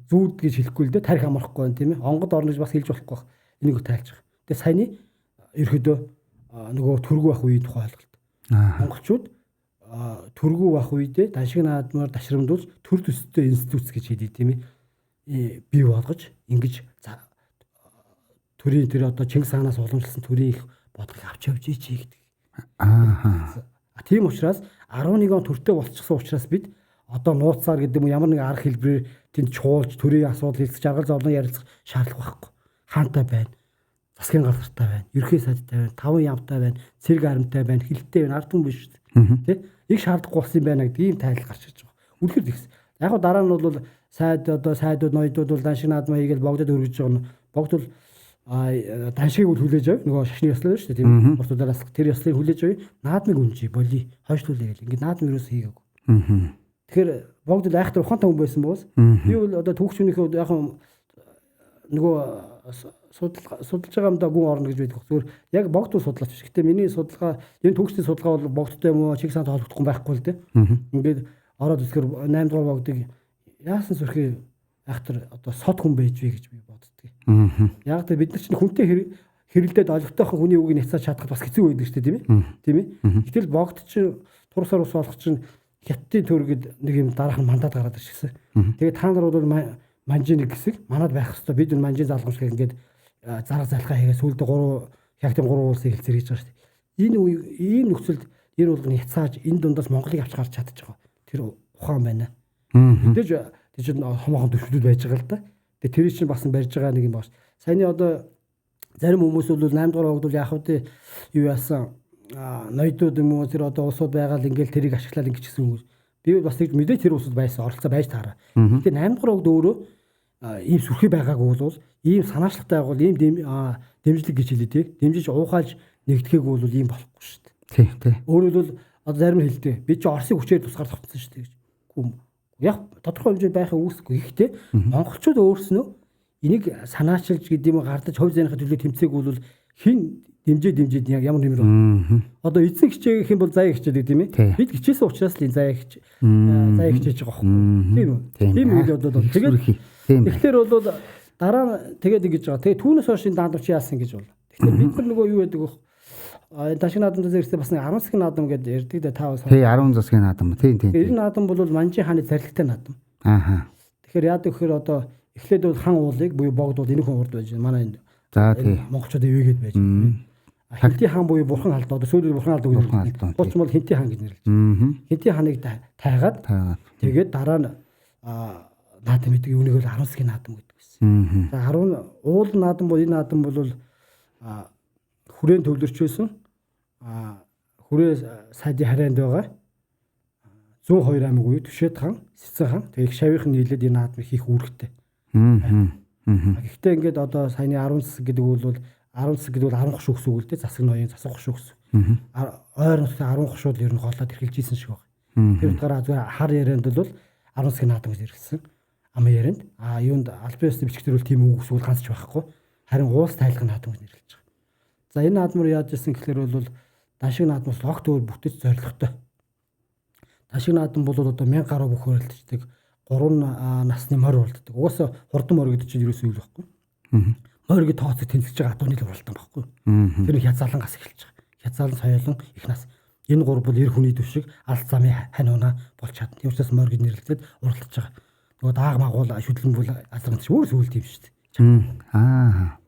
зүүд гэж хэлэхгүй л дээ, тарих амрахгүй байна, тийм ээ. Онгод орно гэж бас хэлж болохгүй байх. Энийг тайлж байгаа. Тэгээ саяны ерөөдөө нөгөө төргүү байх үеийн тухай ойлголт. Монголчууд төргүү байх үедээ даншиг наадмаар дашрамдуулж төр төстэй институт гэж хэлье, тийм ээ. Бий болгож ингэж төрийн тэр одоо Чингис хаанаас уламжлсан төрийн их бодлогыг авч явж ичээ гэдэг. Тийм учраас 11 он төртэй болчихсон учраас бид одоо нууцаар гэдэг юм ямар нэг арга хэлбэрээр тэнд чуулж төрийн асуудал хэлцэж аргал зовлон ярилцах шаардлага байхгүй. Хаантай байна, засгийн газартай байна, ерхий сайдтай байна, таван яамтай байна, цэрэг аримтай байна, хилтэй байна, ард түмэн биш үү? Тэ? Их шаардлагагүй болсон юм байна гэдэг ийм тайлал гарч ирж байгаа. Үнэхээр тэгс. Яг го дараа нь бол сайд одоо сайдууд ноёдууд бол даншиг наадмаа хийгээл богдод өргөж байгаа нь богд бол даншгийг үл хүлээж ав. Нөгөө шашны ёслол шүү дээ, тийм үү? Уртудаараас тэр ёслыг хүлээж ав. Наадмыг үнжий, боли, хойшлуулъя гэл. Ингээд наадам ерөөсөө хийгээгүй. Тэгэхээр богд бол айхтар ухаантай хүн байсан бөгөөс би бол одоо түүхчүүнийхээ яг нөгөө судалж байгаа юм да гүн орно гэж байдаг. Зүгээр яг богд бол судлаач биш. Гэтэ миний судалгаа энэ түүхчний судалгаа бол богдтой юм уу Чингис хаантай холбогдохгүй байхгүй л дээ. Ингээд ороод үзэхээр 8 дугаар богдыг яасан сүрхий айхтар одоо сод хүн байж вэ гэж би боддөг. Яг тэр бид нар чинь хүнтэй хэрэлдээд олигтойхон хүний үгийг няцааж чадхад бас хэцүү байдаг шүү дээ, тийм ээ. Тийм ээ. Гэтэл богд чинь турсаар ус олох чинь Хятадын төр гээд нэг юм дараах нь мандат гараад ирчихсэн. Тэгээд та нар бол манжийн нэг хэсэг манад байх хэвээр бид энэ манжийн залгамжлаг ингээд зарга залхаа хийгээ сүүлдээ 3 хятадын 3 улсын хэлцээр хийж байгаа шүү дээ. Энэ үе ийм нөхцөлд энэ болгоны хяцааж энэ дундаас Монголыг авч гарч чадчих байгаа. Тэр ухаан байна. Мэдээж тэр чинь хомоохон төвшөлүүд байж байгаа л да. Тэгээ тэр чинь бас барьж байгаа нэг юм байна. Саяны одоо зарим хүмүүс бол 8 дугаар огд бол яах вэ юу яасан ноёдууд юм уу тэр одоо улсууд байгаа л ингээл тэрийг ашиглаад ингэчихсэн хүмүүс. Би бас тэгж мэдээ тэр улсууд байсан оролцоо байж таараа. Гэтэ 8 дугаар огд өөрөө ийм сүрхий байгаагүй бол ийм санаачлагтай байгуул ийм дэмжлэг гэж хэлээ тий. Дэмжиж уухаалж нэгдэхээгүй бол ийм болохгүй шүү дээ. Тий, тий. Өөрөөр хэлбэл одоо зарим хэлдэг. Би чи Оросыг хүчээр тусгаар тогтсон шүү дээ гэж. Яг тодорхой хэмжээнд байхын үүсэхгүй. Гэхдээ монголчууд өөрснөө энийг санаачилж гэдэг юм гардаж хувь зээний төлөө тэмцээгүй бол хин дэмжээ яг ямар нэмэр байна. Одоо эзэн хичээх юм бол заяа хичээдэг тийм ээ. Бид хичээсэн учраас л энэ заяа хичээж байгаа байхгүй. Тийм үү? Тийм үйл явдал бол тэгээд тэгэхээр бол дараа нь тэгээд ингэж байгаа. Тэгээд түүнээс хойш энэ даанч яасан гэж бол. Тэгэхээр бид нар нөгөө юу гэдэг вэ? Дашиг наадамд зэрэгсээ бас нэг 10 засгийн наадам гэдээ ярьдаг да та бас. Тий, 10 засгийн наадам. Тийм тийм. Энэ наадам бол Манжийн хааны зарилгатай наадам. Аа. Тэгэхээр яадаг гэхээр одоо эхлээд бол хан уулыг буюу богд бол энэ хүн урд байж манай энэ. За тий. Монголчууд ивэгээд байж байна. Хинти хаан буюу бурхан халдаа одоо сүүлд бурхан халдаа гэж нэрлэдэг. Хуучин бол хинти хаан гэж нэрлэж байна. Хинти хааныг тайгаад тэгээд дараа нь наадам гэдэг юуныг бол 10 засгийн наадам гэдэг байсан. За 10 уул наадам бол энэ наадам бол хүрээн төвлөрч байсан. Хүрээ сайдын харайнд байгаа зүүн хоёр аймаг буюу Түшээд хаан, Цэцэн хаан тэгээд их шавийнхан нийлээд энэ наадмыг хийх үүрэгтэй. Гэхдээ ингээд одоо саяны 10 засаг гэдэг бол 10 засаг гэдэг бол 10 хошуу гэсэн үг л дээ. Засаг ноён, засаг хошуу гэсэн. Ойр нутгийн 10 хошууд ер нь голоод эрхэлж исэн шиг байна. Тэр утгаараа зүгээр хар ярианд бол 10 засгийн наадам гэж хэрэглэсэн. Амын ярианд. А юунд албан ёсны бичгтэр бол тийм үг эсвэл ганц ч байхгүй. Харин уус тайлгын наадам гэж нэрлэж байгаа. За энэ наадмаар яаж исэн гэхлээр бол дашиг наадмаас огт өөр бүтэц зорилготой. Дашиг наадам бол одоо 1000 гаруй бүх хөрөлдчихдэг. 3 насны морь уралддаг. Угаасаа хурдан морь гэдэг чинь ерөөсөө үйл байхгүй. Морь гэж тооцох тэнцэж байгаа адууны л уралдаан байхгүй. Тэр нь хязгаарлан гас эхэлж байгаа. Хязгаарлан соёолон их нас. Энэ гурав бол эр хүний төвшиг алт замын хань унаа болж чадна. Тийм учраас морь гэж нэрлэгдээд уралдаж байгаа. Нөгөө дааг магуул шүдлэн бол азран ч өөр сүул тийм шүү дээ. Аа.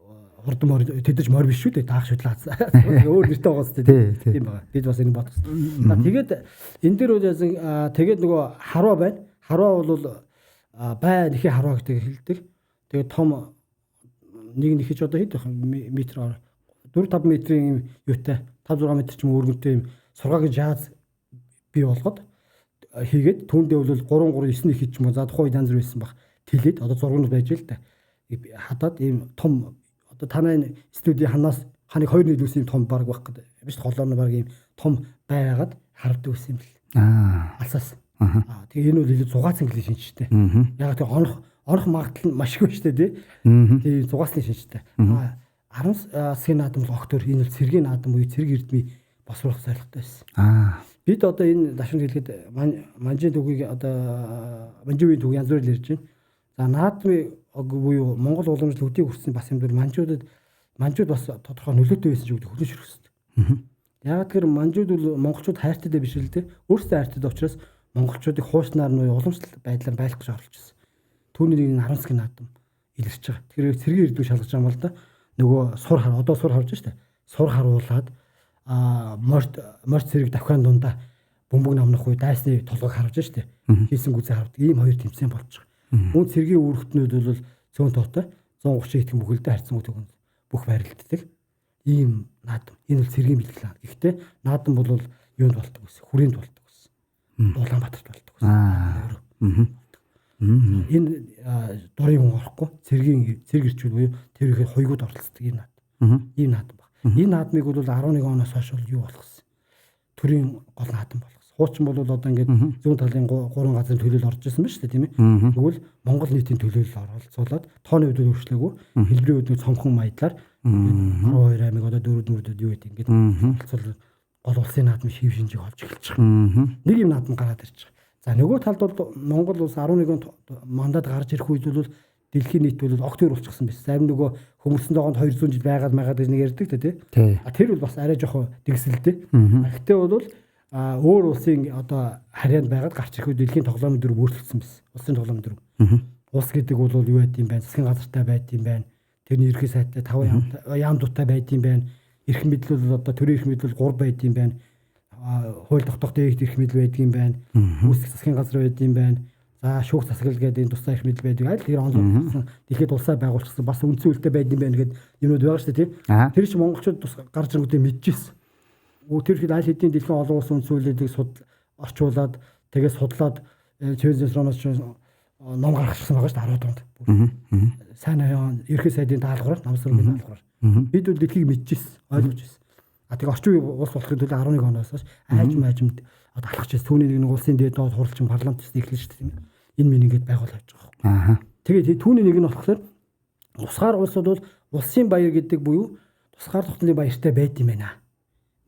Хурдан морь тэдэж морь биш шүү дээ. Даах шүдлээ. Өөр нэртэй байгаа зү тийм байгаа. Бид бас энэ бодох. За тэгээд энэ дээр бол тэгээд нөгөө харваа байна. Харваа бол бай нэхий харваа гэдэг хэлдэг. Тэгээд том нэг нэхэж одоо хэд байх метр 4-5 метрийн юм юутай 5-6 метр ч юм өргөнтэй юм сургаагийн жааз бий болгоод хийгээд түүндээ бол 3 3 9 нэхэж юм уу за тухайн үед янз бүр байсан баг тэлээд одоо зургууд байж л та хадаад ийм том одоо танай студийн ханаас ханыг хоёр нийлүүлсэн юм том баг байх гэдэг биш холоор нь баг ийм том байгаад харагддаг байсан юм бэл. Аа. Алсаас. Аа тэгээ энэ бол илүү зугаацсан гэлээ шинжтэй. Яг тэгээ онох магадлал нь маш их байна шүү дээ тий. Тэгээ зугаацны шинжтэй. Аа 10 засгийн наадам бол огт өөр энэ бол цэргийн наадам буюу цэрэг эрдмийн босруулах зорилготой байсан. Аа. Бид одоо энэ дашин хэлэхэд манжийн түүхийг одоо манжийн үеийн түүх янз бүрээр ярьж байна. За наадмын буюу Монгол уламжлал өдийг хүртсэн бас юм дэр манжууд бас тодорхой нөлөөтэй байсан ч гэдэг хөлөө ширхсэн. Яагаад гэхээр манжууд бол монголчууд хайртай биш л дээ. Өөрсдөө хайртай учраас монголчуудыг хуучнаар нь уламжлал байдлаар байлгах гэж оролдож байсан. Түүний нэг нь 10 цагийн наадам илэрч байгаа. Тэгэхээр цэргийн эрдүү шалгаж байгаа юм л да. Нөгөө сур хар одоо сур харж штэ. Сур харуулад морь цэрэг давхиан дундаа бөмбөг намнах үе дайсны толгойг харж штэ. Хийсэн гүзээ хардаг. Ийм хоёр тэмцээн болж байгаа. Мөн цэргийн үүрэгтнүүд бол цөөн тоотой 130 итгэн бүхэлдээ харьцангуй төгөнд бүх байрлалддаг. Ийм наадам. Энэ бол цэргийн бэлтгэл аа. Гэхдээ наадам бол юунд болдог гэсэн? Хүрээнд болдог гэсэн. Улаанбаатарт болдог гэсэн. Энэ дурын хүн орохгүй цэргийн цэрэг ирчүүд буюу тэр ихэд хоёгууд оролцдог ийм наадам. Ийм наадам баг. Энэ наадмыг бол 11 оноос хойш бол юу болгосон? Төрийн гол наадам болгосон. Хуучин бол одоо ингээд зүүн талын гурван газрын төлөөлөл орж ирсэн ба шүү дээ, тийм ээ. Тэгвэл Монгол нийтийн төлөөлөл оролцуулаад тооны хувьд өөрчлөөгүй, хэлбэрийн хувьд цомхон маядлаар 12 аймаг одоо дөрөв дөрөвдөд юу гэдэг ингээд оролцуул гол улсын наадмын шив шинжийг олж эхэлж байгаа. Нэг юм наадам гараад ирж байгаа. За нөгөө талд бол Монгол улс 11 мандат гарч ирэх үед бол дэлхийн нийт бол огт өөр болчихсон байсан. Зарим нөгөө хөмөрсөн догоонд 200 жил байгаад магаад гэж нэг ярьдаг те. А тэр бол бас арай жоохон дэгсэлдэ. Гэхдээ бол өөр улсын одоо харьяанд байгаад гарч ирэх үед дэлхийн тоглоомын дүрм өөрчлөгдсөн байсан. Улсын тоглоомын дүрм. Улс гэдэг бол юу байд юм бэ? Засгийн газартай байд юм байна. Тэрний ерхий сайтай 5 яамдуутай байд юм байна. Эрх мэдэл бол одоо төрийн эрх мэдэл 3 байд юм байна. Хууль тогтоох дээд эрх мэдэл байдаг юм байна. Үүсгэх засгийн газар байд юм байна. За шүүх засаглал гэдэг энэ тусдаа эрх мэдэл байдаг. Аль тэр онцлогдсон дэлхийд улсаа байгуулчихсан бас үндсэн хөлтэй байд юм байна гэдэг юмнууд байгаа шүү дээ, тийм. Тэр чинь монголчууд гарч ирэнгүүтээ мэдчихсэн. Тэр хэд аль хэдийн дэлхийн олон улсын үндсэн хуулийг орчуулад тэгээ судлаад Чевензроноос ном гаргачихсан байгаа шүү дээ 10 донд. Сайн аян ерхий сайдын даалгавраар намсрын даалгавраар. Бид бол дэлхийг мэдчихсэн, ойлгож ирсэн. А тэгээ орчин үеийн улс болохын төлөө 11 оноос хойш айжм айжмд одоо алхаж ирсэн. Түүний нэг улсын дээд доод хуралчин парламент гэсэн эхэлнэ шүү дээ, тийм ээ. Энэ минь ингээд байгуул явж байгаа байхгүй. Тэгээд түүний нэг нь болохоор тусгаар улсууд бол улсын баяр гэдэг буюу тусгаар тогтнолын баяртай байд юм байна.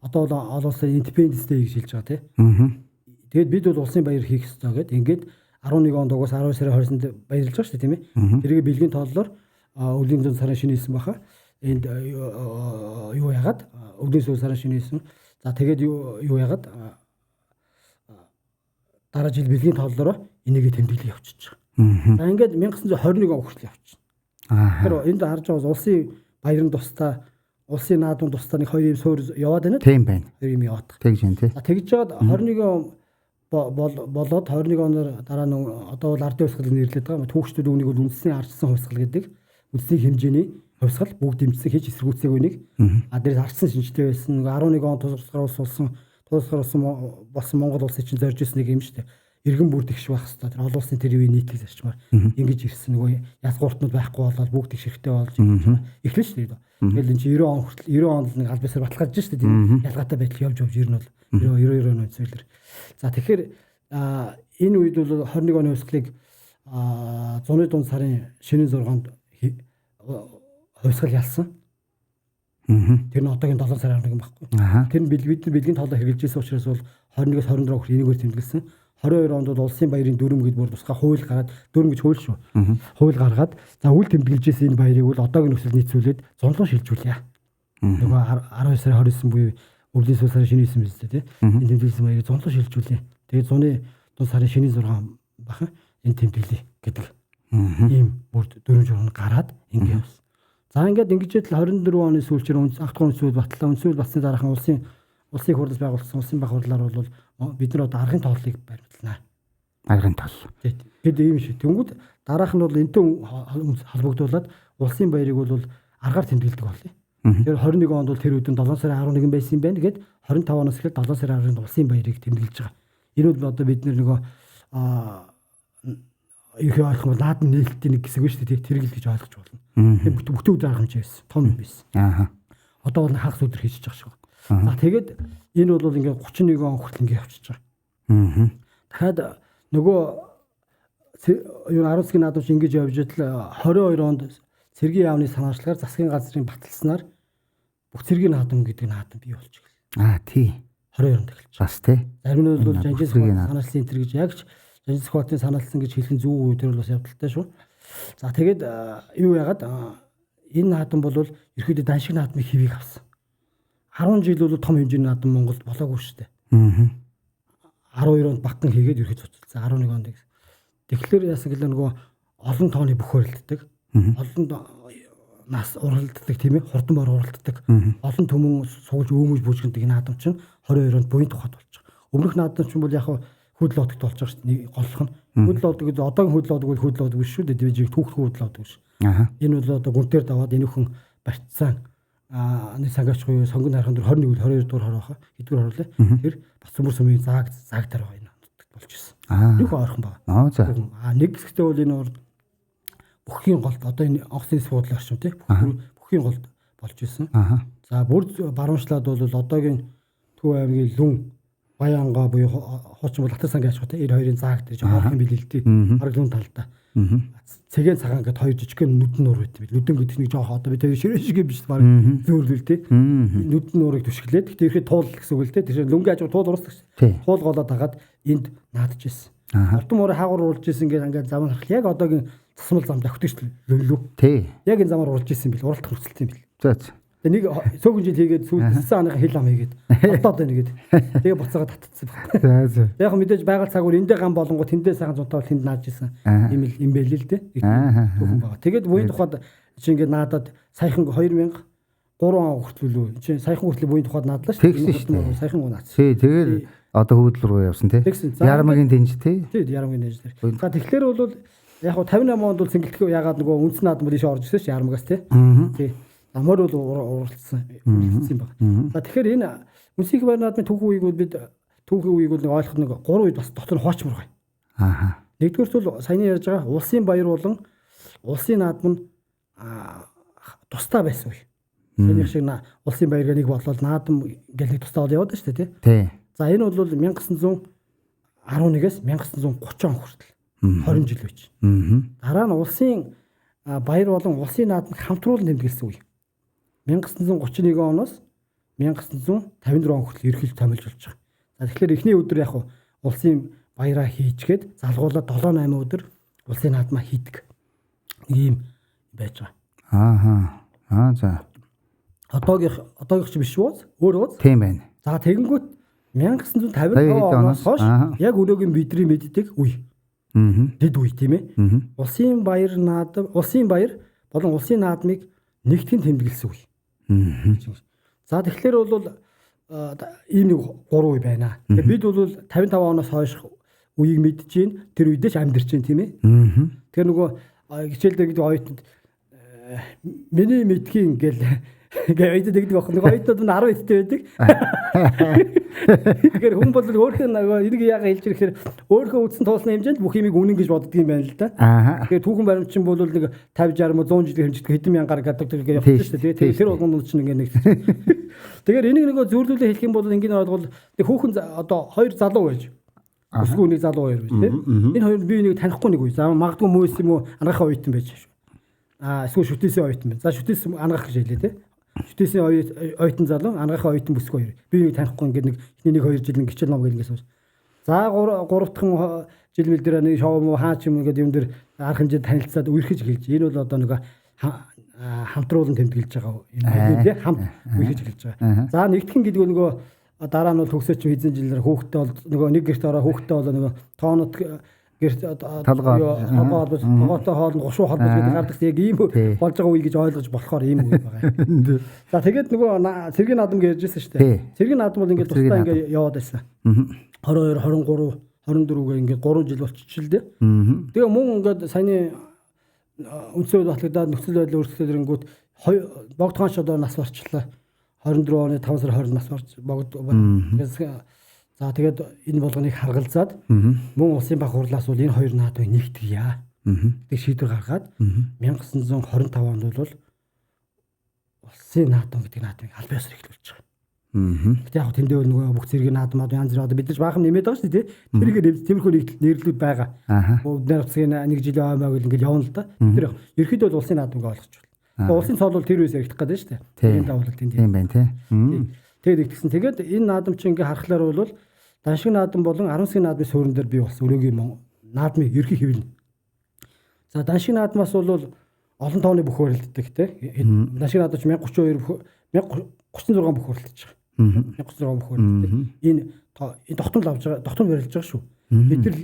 Одоо бол олон улсын Independence Day гэж хэлж байгаа тийм. Тэгээд бид бол улсын баяр хийх ёстой гэд ингээд 11 онд угаас 10 сарын 20-нд баярлж байгаа шүү дээ, тийм ээ. Тэрийг бэлгийн тооллоор өвлийн зүүн сарын шинэ хэлсэн баха. Энд юу яагаад өвлийн сүүл сарын шинэ хэлсэн. За тэгээд юу яагаад дараа жил бэлгийн тооллороо энийгээ тэмдэглэл явчихж байгаа. За ингээд 1921 он хүртэл явчихна. Тэгэхээр энд харж байгаа улсын баярын тусдаа улсын наадмын тусдаа нэг хоёр юм суур яваад байна. Тийм байна. Хоёр юм яваад. Тэгж юм тий. За тэгж жаад 21 он болоод 21 оноор дараа нь одоо бол ардын хувьсгал нэрлэдэг байгаа. Түүхчдүүд үүнийг бол үндэсний ардчсан хувьсгал гэдэг үндэсний хэмжээний хувьсгал бүгд дэмжсэн хийж эсэргүүцээгүй нэг. А дээрээс ардсан шинжтэй байсан. 11 он тусгаар улс болсон, тусгаар улс болсон Монгол улсыг чинь зорж ирсэн нэг юм шүү дээ. Иргэн бүр тэгш байх хэвээр. Тэр олон улсын тэр үеийн нийтлэг зарчмаар ингэж ирсэн. Нөгөө язгууртнууд байхгүй болоод бүгд тэгш хэрэгтэй болж эхлэн шүү дээ. Тэгэл энэ чинь 90 он хүртэл 90 онд нэг аль бисаар баталгаажж шүү дээ. Тийм ялгаатай байдал явж явж ирнэ бол 90 90 90 он зүйлэр. За тэгэхээр энэ үед бол 21 оны хувьсгалыг зуны дунд сарын шинийн 6-нд хувьсгал ялсан. Тэр нь одоогийн 7 сарын 11 байхгүй. Тэр нь бид бэлгийн тоолоо хэрэгжилж байсан учраас бол 21-ээс 24 хүртэл энэгээр тэмдэглэсэн. 22 онд бол улсын баярын дүрм гэд бүр тусгай хууль гараад дүрм гэж хууль шүү. Хууль гаргаад за үл тэмдэглэж байсан энэ баярыг бол одоогийн нөхцөл нийцүүлээд зунлон шилжүүлье. Нөгөө 12 сарын 29 буюу өвлийн сүүл сарын шинэ 9 биз дээ, тий. Энэ тэмдэглэсэн баярыг зунлон шилжүүлье. Тэгээд зуны дунд сарын шинэ 6 бахан энэ тэмдэглэе гэдэг ийм бүр дүрм журам гараад ингэ явсан. За ингээд ингэж л 24 оны сүүлчээр анх дахь үндсэн хууль батлаа. Үндсэн хууль батсны дараахан улсын хурлаас байгуулсан улсын баг хурлаар бол бид нар одоо аргын тооллыг баримтлана. Аргын тоол. Тэгэд ийм шиг. Тэнгүүд дараах нь бол энтэй холбогдуулаад улсын баярыг бол аргаар тэмдэглэдэг болъё. Тэр 21 онд бол тэр үдэн 7 сарын 11 байсан юм байна гэд 25 оноос эхлээд 7 сарын 11-нд улсын баярыг тэмдэглэж байгаа. Энэ бол одоо бид нөгөө их ойлгох бол наадам нээлттэй нэг хэсэг шүү дээ. Тэргэл гэж ойлгож болно. Тэр бүтэн өдөр арга хэмжээ байсан. Том юм байсан. Одоо бол хагас өдөр хийчихэж байгаа шиг. За тэгээд энэ бол ингээд 31 он хүртэл ингээд явчихж байгаа. Дахиад нөгөө юу 10 цагийн наадамч ингэж явж идэл 22 онд цэргийн яамны санаачлагаар засгийн газрын баталснаар бүх цэргийн наадам гэдэг наадам бий болж эхэлсэн. Аа тий. 22 онд эхэлж. Бас тий. Зарим нь бол Жанжин санаачлалын энэ төр гэж яг ч Жанжин Сүхбаатарын санаачилсан гэж хэлэх нь зөв үү тэр бол бас явдалтай шүү. За тэгээд юу яагаад энэ наадам бол ерөөдөө даншиг наадмын хэвийг авсан. 10 жил бол том хэмжээний наадам Монголд болоогүй шүү дээ. 12 онд багхан хийгээд ерөөд цуцалсан. 11 онд. Тэгэхээр яасан гэлээ нөгөө олон тооны бүх хөрөлддөг. Олон нас уралддаг тийм ээ, хурдан бор уралддаг. Олон түмэн суулж өөмөж бүжгэндэг наадам чинь 22 онд буян тухайд болж байгаа. Өмнөх наадам чинь бол яг хүүдэл одогт болж байгаа шүү дээ. Голлох нь. Хүүдэл одог гэдэг одоогийн хүүдэл одог бол хүүдэл одог биш шүү дээ. Дивжиг түүх хүүдэл одог биш. Энэ бол одоо гүнтээр даваад энэ хүн барьцсан нэг сангаач буюу сонгон хархан дээр 21 22 дугаар хороо хаа хэдгээр хорлоо. Тэр Батсүмөр сүмийн зааг заагтар байгаа энэ болж ирсэн. Нэг ойрхон байгаа. Аа нэг хэсэгтээ бол энэ бүххийн голд одоо энэ онгоцны суудлын орчим тий бүххийн голд болж исэн. За бүр баруунчлаад бол одоогийн Төв аймгийн Лүн Баянгаа буюу хуучин бол Атар сангийн аж ахуй тий 92-ын зааг дээр жоох юм билээ л дээ. Бараг лүн талдаа. Цэгэн цагаан гэд хоёр жижигхэн нүдэн нуур байт юм бил. Нүдэн гэдэг нэг жоох одоо бид хоёр ширээ шиг юм биш бараг зөөрлөл тий. Нүдэн нуурыг түшиглээд гэхдээ ихэд туул гэсэн үг л тий. Тэр лүнгийн аж ахуй туул урсдаг шээ. Туул голоод хагаад энд наадж ирсэн. Уртан муурын хаагур урлж исэн ингээд ингээд зам харах яг одоогийн засмал зам давхдаг шүү лүнлүү. Тий. Яг энэ замаар урлж исэн бил. Уралдах нөхцөлтэй юм бил. За. Тэгээ нэг цөөхөн жил хийгээд сүүлд 9 аныхаа хил ам хийгээд одоод байна гээд. Тэгээ буцаага татцсан баг. За за. Яг мэдээж байгаль цагуур эндээ гам болонгоо тэндээ сайхан зунтаа бол тэнд нааж исэн. Ийм л юм байл л дээ. Түүхэн байгаа. Тэгээд буян тухайд чи ингээд наадад саяхан 2003 он хүртэл лүү. Чи саяхан хүртэл буян тухайд наадлаа шүү дээ. Саяхан гоо наадсан. Тий, тэгээд одоо хүүдэл рүү явсан тий. Ярамгийн дэнж тий. Тий, Ярамгийн дэнж дээр. За тэгэхээр бол яг хуу 58 онд бол цэнгэлтгэв ягаад нөгөө үндсэн наадам бол ийшээ орж ирсэн ш Ярамгаас тий. Тий. Морь бол уралдсан юм байна. За тэгэхээр энэ үндсийн баяр наадмын түүхэн үеийг бол бид түүхийн үеийг бол нэг ойлгох нэг гурван үед бас дотор нь хуучмар байна. Аа. Нэгдүгээрт бол саяны ярьж байгаа улсын баяр болон улсын наадам нь тусдаа байсан үе. Саяны шиг улсын баярыг нэг болол наадам гэл нэг тусдаа бол яваад шүү дээ тий. За энэ бол 1911-ээс 1930 он хүртэл 20 жил байж. Дараа нь улсын баяр болон улсын наадмыг хамтруулан тэмдэглэсэн үе. 1931 оноос 1954 он хүртэл ерөнхийлж томилж болж байгаа. За тэгэхээр эхний өдөр яг улсын баяраа хийчгээд залгуулаад 7 8 өдөр улсын наадмаа хийдэг. Нэг ийм байж байгаа. Ааха. Аа за. Одоогийнх ч биш ууз, өөр ууз. Тийм байна. За тэгэнгүүт 1955 оноос хойш яг өнөөгийн бидний мэддэг үе. Дэд үе тийм ээ. Улсын баяр наадам, улсын баяр болон улсын наадмыг нэгтгэн тэмдэглэсэн үе. За тэгэхээр бол ийм нэг гурван үе байна. Тэгэхээр бид бол 55 оноос хойш үеийг мэдж гин, тэр үедээ ч амьдарч гин тийм ээ. Тэгэхээр нөгөө хичээл дээр гэдэг оюутанд миний мэдхийн гэл ингээ оюутанд гэдэг байхгүй. Нөгөө оюутнууд нь 10 эдтэй байдаг. Тэгэхээр хүн бол өөрхөн нөгөө энийг яагаад хэлж ирэхээр өөрхөн үдсэн туулсан хэмжээнд бүх юмыг үнэн гэж боддөг юм байна л да. Тэгэхээр түүхэн баримтчин бол нэг 50 60 100 жилийн хэмжээнд хэдэн мянгаар гадаг гэдэг явчихсан шүү дээ. Тэгэхээр тэр болгонд чинь ингээ нэг. Тэгэхээр энийг нөгөө зөвлөлөө хэлэх юм бол ингийн ойлгол нэг хүүхэн одоо хоёр залуу байж. Өсгөө нэг залуу хоёр байж тийм. Энэ хоёр би нэг танихгүй нэг үе. За магадгүй мөөс юм уу анагаахын оюутан байж. Аа эсвэл шүтээсийн оюутан байна. За шүтээс анагаах гэж хэлээ тийм. Шүтээсийн оюутан залуу, анагаахын оюутан бүсгүй хоёр. Би нэг танихгүй ингээд нэг эхний 1 2 жил нэг хичээл ном гэл ингээд сууж. За 3 дахь жил мэл дээр нэг шоу муу хаа ч юм ингээд юм дээр арга хэмжээнд танилцаад үерхэж эхэлж. Энэ бол одоо нэг хамтруулан тэмдэглэж байгаа юм тийм хамт үерхэж эхэлж байгаа. За нэгтгэн гэдэг нөгөө дараа нь бол төгсөөч хэзээ жилээр хүүхдтэй бол нөгөө нэг гэрт ороо хүүхдтэй бол нөгөө тоонот гэрт толгой холбож тогоотой хоолнд гушуу холбож гэдэг гардаг яг ийм болж байгаа үе гэж ойлгож болохоор ийм үе байгаа. За тэгээд нөгөө цэргийн наадам гэж ярьжсэн шүү дээ. Цэргийн наадам бол ингээд тусдаа ингээд яваад байсан. 22, 23, 24-гээ ингээд 3 жил болчихсон л дээ. Тэгээ мөн ингээд саяны үндсэн хууль батлагдаад нөхцөл байдлын өөрчлөлт ирэнгүүт богдхан ч одоо нас барчлаа. 24 оны 5 сар 20 нас барж богд. За тэгээд энэ болгоныг харгалзаад мөн улсын баг хурлаас бол энэ хоёр наадмыг нэгтгэе. Тэг шийдвэр гаргаад 1925 онд бол улсын наадам гэдэг наадмыг аль биесээр эхлүүлж байгаа. Гэтэ яг тэндээ бол нөгөө бүх зэргийн наадмаад янз бүр одоо бид нар баахан нэмээд байгаа шүү дээ. Тэрийг тиймэрхүү нэрлэлүүд байгаа. Бүгд нэр нэг жилийн ой мой гэл ингээл явна л да. Тэр ерөөхдөө бол улсын наадмыг ойлгож байна. Улсын цол бол тэр үеэс яригдах гэдэг шүү дээ. Тэрийн дагуу тэнд. Тийм байна тий. Тэгээд нэгтгсэн. Тэгээд энэ наадам чинь ингээ харахлаар бол Даншиг наадам болон Арамсгийн наадмын суурин дээр бий болсон өрөөгийн наадмын ерхий хэвлэл. За Даншиг наадмаас бол олон тооны бүх барилддаг те. Даншиг наадам ч 1032 1036 бүх барилдаж байгаа. 1036 бүх барилддаг. Энэ тогтмол авч байгаа, тогтмол барилж байгаа шүү. Бид нар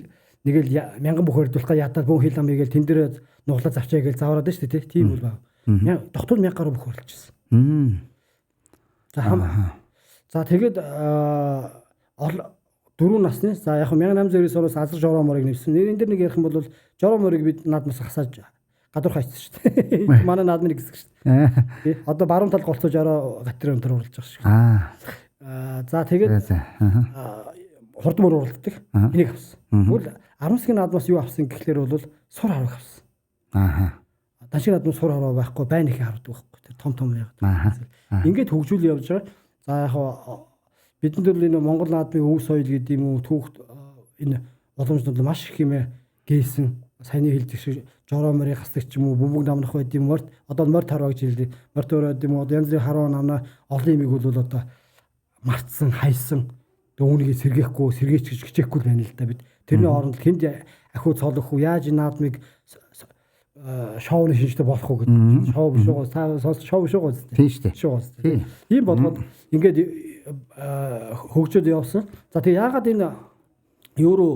нэгэл мянган бүх барилдуулахаа ятаад бөөн хил ам игээл тэн дээрээ нуглаа завчаа гээл завраад байна шүү дээ. Тийм бол баг. Тогтмол 1000 гаруй бүх барилжсэн. За тэгээд 4 насны за яг 1899 оноос азар жороо морыг нэвсэн. Энэ дээр нэг ярих юм бол жороо морыг бид наадмаас хасааж гадуур хайцсан шүү дээ. Манай наадмын нэг хэсэг шүү дээ. Одоо баруун тал голцоо жороо гатэр өнтөр уралж байгаа шүү. За тэгээд хурдан мөр уралддаг. Энийг авсан. Тэгвэл Арамсгийн наадмаас юу авсан гэхлээр бол сур харваг авсан. Даншиг наадмаас сур харваг байхгүй, байн их хардаг байхгүй. Тэр том том яг. Ингээд хөгжүүл явж байгаа. За яг бидэнд бол энэ Монгол наадмын өв соёл гэдэг юм уу түүхт энэ уламжлал маш их юм гээсэн. Саяны хэлдэг шиг жороо морийг хасдаг ч юм уу, бөмбөг намнах байд юм морд одоо морд харваа гэж хэлдэг. Морд өрөө юм уу, янз бүрийн харваа намнаа олон юмыг бол одоо мартсан, хайсан. Үүнийг сэргээхгүй, сэргээч гэж хичээхгүй байна л да бид. Тэрний оронд тэнд ахиу цоолох уу, яаж энэ наадмыг шоуны шинжтэй болох уу гэдэг. Шоу биш үү? Шоу биш үү? Тийм шүү дээ. Шоу үү? Ийм болгоод ингээд хөгжөөд явсан. За тэгээ яагаад энэ юу руу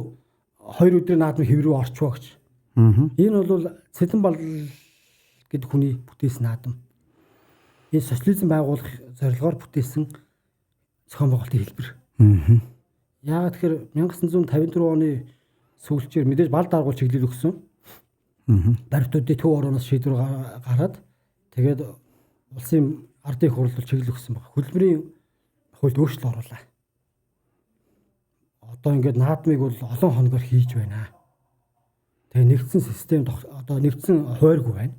2 өдрийн наадмын хэв рүү орчвоо гэж. Энэ бол Цэлэн бал гэдэг хүний бүтээсэн наадам. Энэ социализм байгуулах зорилгоор бүтээсэн зохион байгуулалтын хэлбэр. Яагаад тэгэхээр 1954 оны сүүлчээр мэдээж бал даргуул чиглэл өгсөн. Баримтуудын төв орооноос шийдвэр гараад тэгээд улсын ардын хурал чиглэл өгсөн баг. Хөдөлмөрийн хуульд өөрчлөлт оруулаа. Одоо ингээд наадмыг бол олон хоногор хийж байна. Тэгээ нэгдсэн систем одоо нэгдсэн хойргүй байна.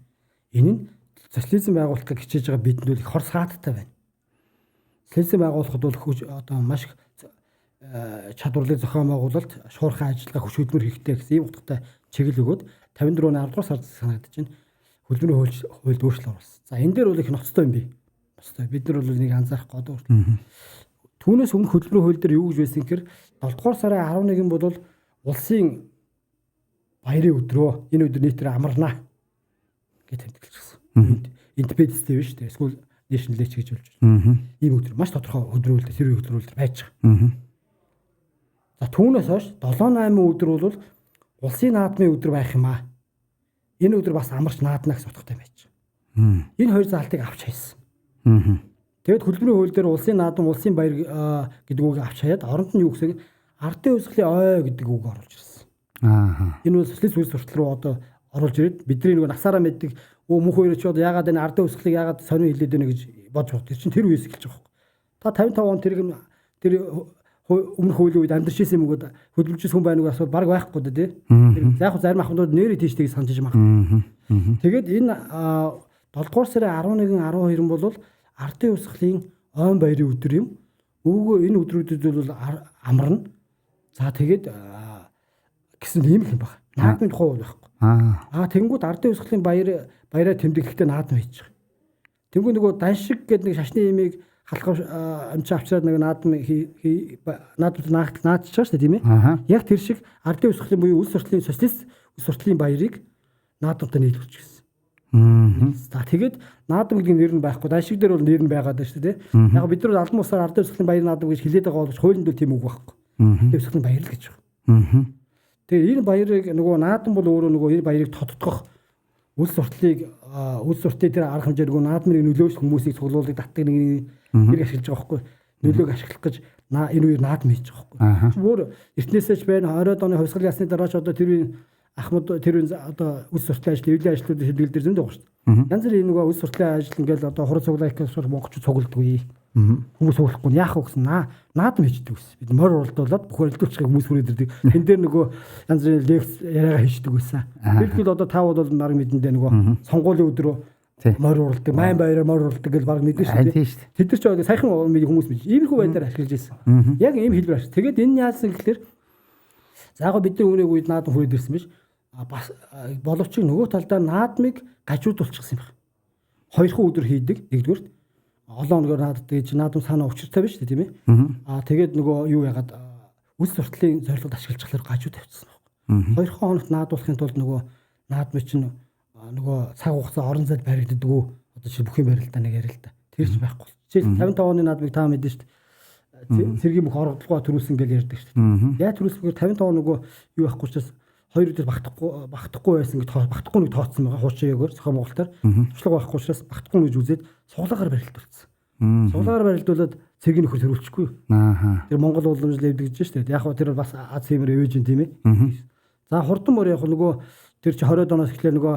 Энэ нь социализм байгуулахыг хичээж байгаа бидэнд бол их хор сааттай байна. Социализм байгуулахад бол одоо маш их чадварлыг зохион байгуулалт, шуурхай ажиллагаа, хүч хөдөлмөр хэрэгтэй гэсэн ийм утгатай чиглэл өгөөд 54 оны 10 дугаар сард санагдаж байна. Хөдөлмөрийн хуульд өөрчлөлт оруулсан. За энэ дээр бол их ноцтой юм би. Ноцтой. Бид нар бол нэг анзаарахгүй одоо хүртэл. Түүнээс өмнө хөдөлмөрийн хууль дээр юу гэж байсан гэхээр 7 дугаар сарын 11 бол улсын баярын өдрөө энэ өдөр нийтээр амарнаа гэж тэмдэглэжсэн. Independence Day биш үү? Эсвэл National Day гэж болж байна. Ийм өдөр маш тодорхой өдрөөл тэр өдрөөл байж байгаа. За түүнээс хойш 7 8 өдөр бол улсын наадмын өдөр байх юм аа. Энэ өдөр бас амарч наадна гэсэн утгатай байж байгаа. Энэ хоёр заалтыг авч хайсан. Тэгээд хөдөлмөрийн хууль дээр улсын наадам, улсын баяр гэдэг үгийг авч хаяад оронд нь юу гэсэн ардын хувьсгалын ой гэдэг үг оруулж ирсэн. Энэ бол социалист үйл суртал руу одоо оруулж ирээд бидний нөгөө насаараа мэддэг мөнх хоёр чи одоо яагаад энэ ардын хувьсгалыг яагаад сонин хэлээд байна гэж бодож бод. Тэр чинь тэр үеэс эхэлж байгаа байхгүй. Та 55 он тэр өмнөх хуулийн үед амьдарч ирсэн юм уу хөдөлмөрчс хүн байна уу асуудал баг байхгүй дээ тий. Тэр яг зарим ахмадууд нэрээ тийштэйг санаж магадгүй. Тэгээд энэ 7 дугаар сарын 11 12 бол ардын хувьсгалын ойн баярын өдөр юм. Өвгөө энэ өдрүүдэд бол амарна. За тэгээд гэсэн ийм л юм байна. Наадмын тухай бол байхгүй. Тэнгүүд ардын хувьсгалын баяраа тэмдэглэхдээ наадам хийж байгаа. Тэнгүү нөгөө даншиг гэдэг нэг шашны имийг халах амчаа авчираад нэг наадам наадам наадчих байгаа шүү дээ тийм ээ. Яг тэр шиг ардын хувьсгалын буюу үл суртлын социалист үл суртлын баярыг наадамтай нийлүүлж гисэн. За тэгээд наадам гэдэг нэр нь байхгүй. Даншиг дээр бол нэр нь байгаад байна шүү дээ. Яг бид нар албан бусаар ардын хувьсгалын баяр наадам гэж хэлээд байгаа боловч хуулинд бол тийм үг байхгүй. Ардын хувьсгалын баяр л гэж байгаа. Тэгээ энэ баярыг нөгөө наадам бол өөрөө нөгөө энэ баярыг тодтогох үл суртлыг үл суртлын тэр арга хэмжээ нөгөө наадмын нөлөөс хүмүүсийг цуглуулдаг татдаг нэг тэрийг ашиглаж байгаа байхгүй. Нөлөөг ашиглах гэж энэ үеэр наадам хийж байгаа байхгүй. Өөр эртнээсээ ч байна 20-од оны хувьсгал ясны дараа ч одоо тэр үеийн ахмад тэр үеийн одоо үл суртлын ажил, эвлийн ажлуудын тэмдэглэл дээр зөндөө байгаа шүү дээ. Янз бүрийн нөгөө үл суртлын ажил ингээл одоо хурц цуглаа их гэсвэр монголчууд цугладаг. Хүмүүс цуглахгүй яах вэ гэсэн наадам хийждэг байсан. Бид морь уралдуулаад бүх өрөлдүүлчихийг хүмүүс хүрээд ирдэг. Тэн дээр нөгөө янз бүрийн лекц яриагаа хийждэг байсан. Тэгвэл одоо та бол баг мэдэндээ нөгөө сонгуулийн өдрөө морь уралдаг, майн баяраар морь уралдаг гэж баг мэднэ шүү дээ. Тэд нар ч одоо саяхан хүмүүс мэдж. Иймэрхүү байдлаар ашиглаж байсан. Яг ийм хэлбэр ашиг. Тэгээд энэ яасан гэхэлэр за яг бидний үнэг үед наадам хүрээд ирсэн биш. Бас боловч нөгөө талдаа наадмыг гажуудуулчихсан юм байна. Хоёрхан өдөр хийдэг нэгдүгürt олон хоногор нааддаг гэж наадам санаа учиртай биш тийм ээ. Тэгээд нөгөө юу яагаад үл суртлын зорилгод ашиглаж болохоор гажуу тавьчихсан байна. Хоёрхан хоногт наадуулахын тулд нөгөө Наадмын чинь нөгөө цаг хугацаа орон зайд баригддаг. Одоо чи бүх юм барил та нэг ярил л та. Тэр ч байхгүй. Жишээл 55 оны наадмыг та мэдэн шүү дээ. Цэргийн бүх оргодлогоо төрүүлсэн гэж ярьдаг шүү дээ. Яа төрүүлсэн гэхээр 55 нөгөө юу байхгүй учраас хоёр өдөр багтахгүй байсан гэж багтахгүй нэг тооцсон байгаа. Хуучин ягоор зохион байгуулалтаар туршлага байхгүй учраас багтахгүй гэж үзээд суглаагаар барилдуулсан. Суглаагаар барилдуулаад цэргийн нөхөр төрүүлчихгүй. Тэр Монгол уламжлал эвдэгдэж шүү дээ. Яг хөө тэр бас аз хэмэр ивэж юм тийм ээ. За хурдан мөр яг нөгөө тэр чи 20-од оноос эхлээ нөгөө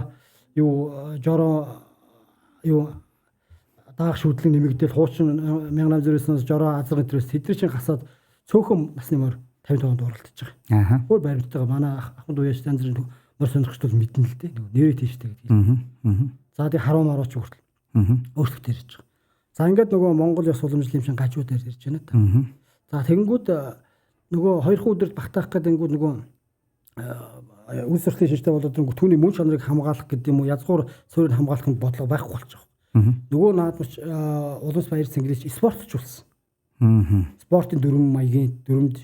юу жороо юу даах шүүдлэн нэмэгдэл хуучин 1809-оос жороо азар өдрөөс тэдний чинь гасаад цөөхөн насны мөр 55-нд уралдаж байгаа. Өөр баримттайгаа манай ахмад уяаш янз бүрийн мөр сонирхогчд бол мэднэ л дээ. Нэрээ тийштэй гэдэг. За тэг харуу марууч хүртэл өөрчлөлт ирж байгаа. За ингээд нөгөө Монгол ёс уламжлал юм чинь гажуудаар ирж байна та. За тэгэнгүүт нөгөө хоёр хүн өдөрт багтаах гэдэг ингүүд нөгөө үн сурталын шинжтэй болоод түүний мөн чанарыг хамгаалах гэдэг юм уу язгуур суурийг хамгаалах нь бодлого байхгүй болж байгаа. Нөгөө наадмч улс баяр цэнгэлж спортчулсан. Спортын дүрм маягийн дүрмд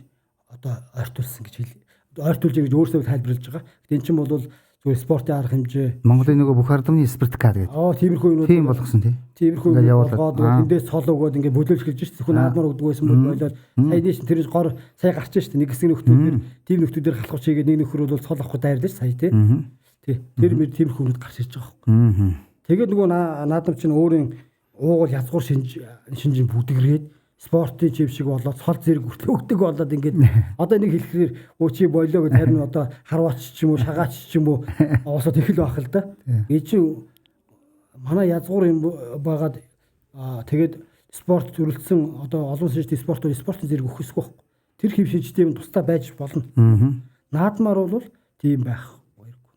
одоо ойртуулсан гэж хэл ойртуулж гэж өөрсдөө тайлбарлаж байгаа. Гэтэ эн чинь бол зүгээр спортын арга хэмжээ. Монголын нөгөө бүх ардамны спорткад гэдэг. Аа тиймэрхүү юмнууд. Тийм болгосон тий. Тиймэрхүү юм болгоод тэндээс цол өгөөд ингээд бүлээл эхэлж шээ. Зөвхөн наадмаар өгдөг байсан бол болоод сая дээш тэр гор сая гарч шээ. Нэг хэсэг нөхдүүдээр тийм нөхдүүдээр халахвч хийгээд нэг нөхөр бол цол авахгүй дайрлаа сая тий. Тий. Тэр мэр тиймэрхүү юмнууд гарч ирж байгаа байхгүй. Тэгээд нөгөө наадам чинь өөрийн уугуул язгуур шинж бүдгэрээд спортын чив шиг болоод цол зэрэг хүртэл өгдөг болоод ингээд одоо нэг хэлэхээр өө чи болио гэж харин одоо харваач ч юм уу шагаач ч юм уу уусаад их л байх л да. Ээ чи манай язгуур юм байгаад тэгээд спорт төрөлдсөн одоо олон шинжтэй спортоор спортын зэрэг өгөх ёсгүй байхгүй. Тэр хэв шинжтэй юм тусдаа байж болно. Наадмаар бол тийм байх.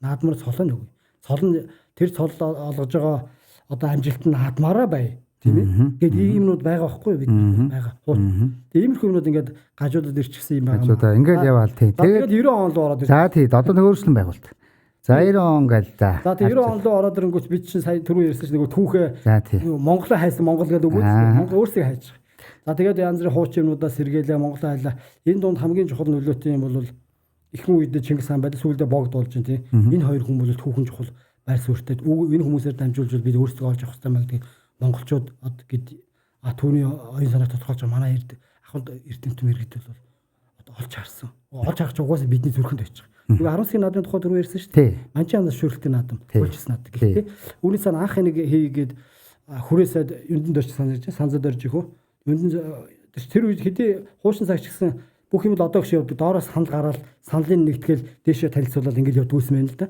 Наадмаар цол нь үгүй. Цол нь тэр цол олгож байгаа одоо амжилт нь наадмаараа бай. Тийм ээ. Ингээд ийм юмнууд байгаа байхгүй юу бид байгаа. Тэгээ иймэрхүү юмнууд ингээд гажуудад ирчихсэн юм байна. Гажуудаа ингээд яваал тий. Тэгээд 90 он руу ороод ирсэн. За тий. Одоо нэг өөрчлөн байгуулт. За 90 он гээл за. За тий 90 он руу ороод ирэнгүүт бид чинь сая түрүү ярьсан чинь нөгөө түүхээ Монголоо хайсан Монгол гэдэг үг үү? Монгол өөрсдөө хайж байгаа. За тэгээд янз бүрийн хуучин юмнуудаас сэргээлээ Монголоо хайлаа. Энэ дунд хамгийн чухал нөлөөтэй юм бол ихэнх үед Чингис хаан байдаг, сүүлдээ богд болж байна тий. Энэ хоёр хүн бол түүхэн чухал байр суурьтай. Энэ хүмүүсээр дамжуулж бид өөрсдөө олж авах хэрэгтэй маа гэдэг монголчууд гэд түүний оюун санааг тодорхойлж байгаа манай ахуйд эрдэмтэн иргэд бол одоо олж харсан. Олж харах ч угаасаа бидний зүрхэнд байж байгаа. Тэгээ 10 сарын наадмын тухай түрүү ярьсан шүү дээ. Манчин ханаас шүрэлтийн наадам, хуульчсан наадам гэх тээ. Үүний цаана анх энийг хийгээд хүрээсээ юндэн дөрч санаж санзад орж их үү. Юндэн тэр үед хэдий хуучин цагч гэсэн бүх юм л одоо гэж явдаг. Доороос санал гараад саналын нэгтгэл дээшээ танилцуулаад ингэж явдаг байсан юм л да.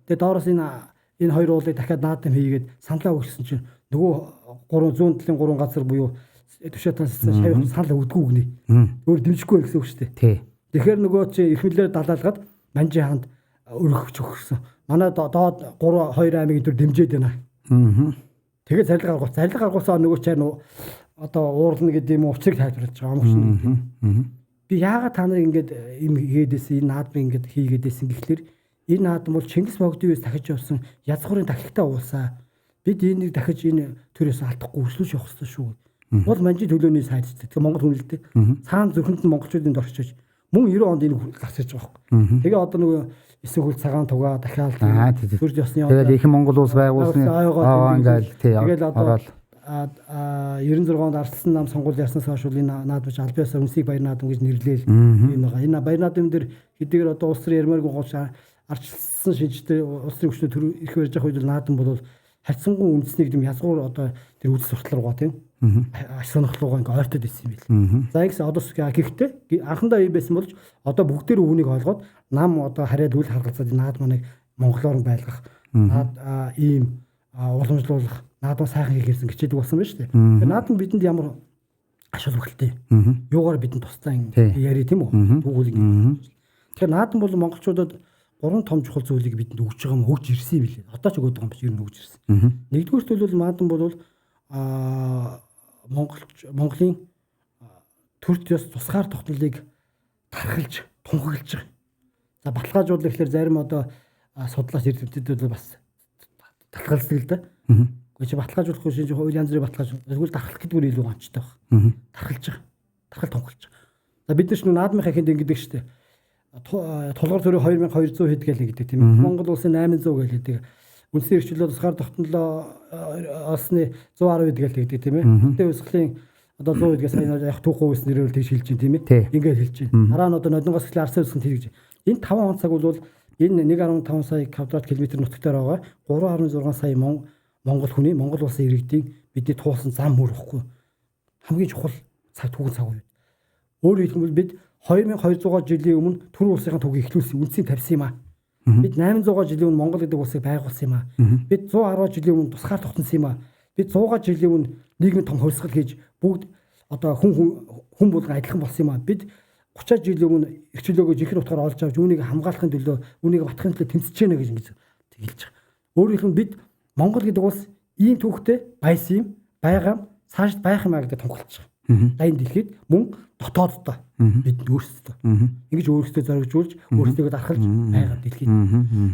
Тэгээ доороос энэ хоёр уулыг дахиад наадам хийгээд саналаа өгсөн чинь нөгөө 300 талын 3 газар буюу Түшээ таньсан шавь санал өгдөггүй гинэ. Өөр дэмжихгүй гэсэн үг шүү дээ. Тэгэхээр нөгөө чи эрхмэлээр далаалгаад Манжин хаанд өргөж өгсөн. Манай доод 3 2 аймгийн төр дэмжиж байна. Тэгээд зарилга гаргууц. Зарилга гаргуулсаа нөгөө чи одоо уурлна гэдэг юм уу учрыг тайлбарлаж байгаа юм шиг. Би яагаад та нарыг ингээд юм хийгээдээс энэ наадмыг ингээд хийгээдээсэн гэхлээр энэ наадам бол Чингис богдын үеэс дахиж явсан язгуурын тахилтай уулсаа. Бид энийг дахиж энэ төрөөс алдахгүй өрсөлдөж явах ёстой шүү. Бол манжин төлөөний сайд ч тэгээ Монгол хүн л дээ. Цаана зүрхэнд нь монголчуудын дорчиж мөн 90 онд энэ гарч ирж байгаа байхгүй. Тэгээ одоо нөгөө эсэг хөл цагаан тугаа дахиад төрж явсны тэгэл их Монгол улс байгуулсны ингээл тий. Тэгэл одоо 96 онд Арслан нам сонгуул яснаас хойш энэ наадмч аль биесаа үнсийг баяр наадам гэж нэрлээл юм байгаа. Энэ баяр наадам дээр хэдийгээр одоо улс төр ярмааргүй голч арчилсан шинжтэй улс төрийн хүчнүүд төр ирэх барьж байгаа үед наадам бол харьцангуй үндэсний гэдэм язгуур одоо тэр үзэл суртал руугаа тийм аш сонирхлуугаа ингээ ойртоод ирсэн юм бил. За ингэсэн одоо гэхдээ анхандаа юм байсан болж одоо бүгдээр үүнийг ойлгоод нам одоо хараад үл харгалзаад наад маныг монголоор байлгах наад ийм уламжлуулах наадмаа сайхан хийх гэсэн хичээдэг болсон байна шүү дээ. Тэгэхээр наадам бидэнд ямар ач холбогдолтой юугаар бидэнд тустай яри тийм үү? Түүхүүл ингэ. Тэгэхээр наадам бол монголчуудад гурван том чухал зүйлийг бидэнд өгч байгаа юм өгч ирсэн юм билээ. Одоо ч өгöd байгаа юм биш ер нь өгч ирсэн. Нэгдүгüүрт бол наадам бол Монголын төрт ёс тусгаар тогтнолыг тархалж, тунхаглаж байгаа. За баталгаажуулах гэхлээр зарим одоо судлаач эрдэмтэд бол бас татгалздаг л да. Гэхдээ чи баталгаажуулах шинж хууль янз бүрийн баталгааж тэгвэл дархлах гэдэг нь илүү онцтой баг. Тархалж байгаа. Тархал тунхаглаж байгаа. За бид нар ч наадмынхаа ихэнд ингэдэг штэ. Тулгар төрийн 2200 хэд гээл гэдэг тийм ээ. Монгол улсын 800 гээл гэдэг. Үндсэн эрх чөлөө тусгаар тогтнолоо олсны 110 хэд гээл гэдэг тийм ээ. Хотын хувьсгалын одоо 100 хэд сая яг түүхгүй байсан нэрээр тэгж хэлж чинь тийм ээ. Ингээд хэлж чинь. Дараа нь одоо Нодонгоос эхлээ Арсын хувьсгал тэгж. Энэ 5 он цаг бол энэ 1.5 сая квадрат километр нутагтаар байгаа 3.6 сая Монгол хүний Монгол улсын иргэдийн бидний туулсан зам мөр ихгүй. Хамгийн чухал цаг түүхэн цаг үе. Өөрөөр хэлбэл бид 2200 жилийн өмнө төр улсынхаа түүхийг эхлүүлсэн, үндсийг тавьсан юм аа. Бид 800 жилийн өмнө Монгол гэдэг улсыг байгуулсан юм аа. Бид 110 жилийн өмнө тусгаар тогтносон юм аа. Бид 100 жилийн өмнө нийгмийн том хувьсгал хийж бүгд одоо хүн болгон адилхан болсон юм аа. Бид 30 жилийн өмнө эрх чөлөөгөө жинхэнэ утгаар олж авч үүнийг хамгаалахын төлөө, үүнийг батхын төлөө тэмцэж байна гэж ингэж хэлж байгаа. Өөрөөр хэлбэл бид Монгол гэдэг улс ийм түүхтэй байсан юм, байгаа, цаашд байх юм а гэдэг тунхаглаж байгаа. Энэ дэлхийд мөн дотооддоо бид өөрсдөө ингэж өөрсдөө зоригжуулж өөрсдийгөө дархалж байгаа дэлхийд.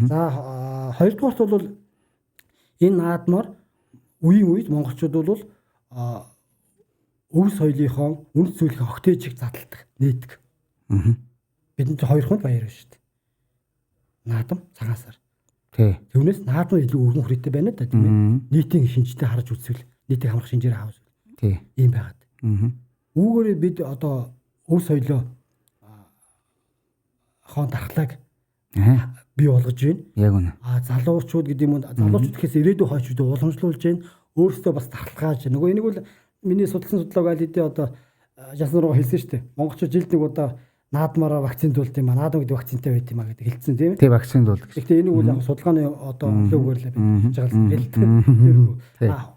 За хоёрдугаарт бол энэ наадмаар үеийн үед монголчууд бол өв соёлынхоо үнэт зүйлийн огтээжийг задалдаг, нээдэг. Бидэнд хоёр хүнд баяр байна шүү дээ. Наадам цагаан сар. Тий. Түүнээс наадам илүү өргөн хүрээтэй байна да тийм ээ. Нийтийн шинжтэй харж үзвэл, нийтийг хамрах шинжээр авах. Тий. Ийм байгаад. Үүгээр бид одоо өв соёлоо хон дархлааг бий болгож байна. Яг үнэ. А залуучууд гэдэг юм уу, залуучууд гэхээс ирээдүйн хойчуудыг уламжлуулж байна. Өөрсдөө бас дархлааж. Нөгөө энийг бол миний судалсан судалгааг аль хэдийн одоо жасан руу хэлсэн шүү дээ. Монголчууд жилд нэг удаа наадмаараа вакциндуулд юм а. Наадам гэдэг вакцинтай байт юм а гэдэг хэлсэн тийм ээ. Тий, вакциндуулдаг. Гэхдээ энийг бол яг судалгааны одоо онцлогоор л хийж байгаа л хэлдэг. А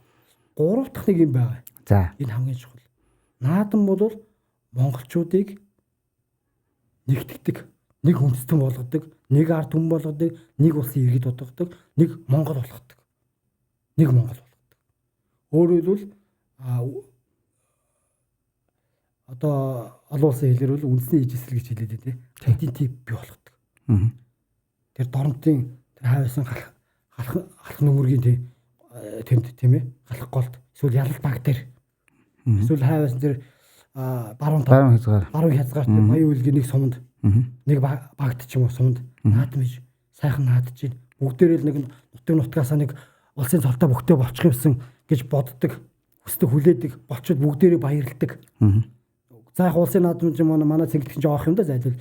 гурав дахь нэг юм байгаа. За. Энэ хамгийн чухал. Наадам бол монголчуудыг нэгтгэдэг, нэг үндэстэн болгодог, нэг ард түмэн болгодог, нэг улсын иргэд болгодог, нэг Монгол болгодог. Нэг Монгол болгодог. Өөрөөр хэлбэл одоо олон улсын хэлээр бол үндэсний ижил гэж хэлээд байна тийм. Identity бий болгодог. Тэр доромтын тэр хавьсан халах нүмергийн тийм тэнд тийм ээ. Халах голд эсвэл ялалт баг дээр. Эсвэл хавьсан тэр баруун хязгаар. Баруун хязгаар тэр баян үлгийн нэг суманд нэг багт ч юм уу суманд наадам иж сайхан наадж чинь бүгдээрээ л нэг нутаг нутгаасаа нэг улсын цолтой бүхтэй болчих юмсан гэж боддог, хүсдэг, хүлээдэг, болчод бүгдээрээ баярладаг. За яг улсын наадам ч юм уу манай цэнгэлтгийн жоох юм да зайлвал.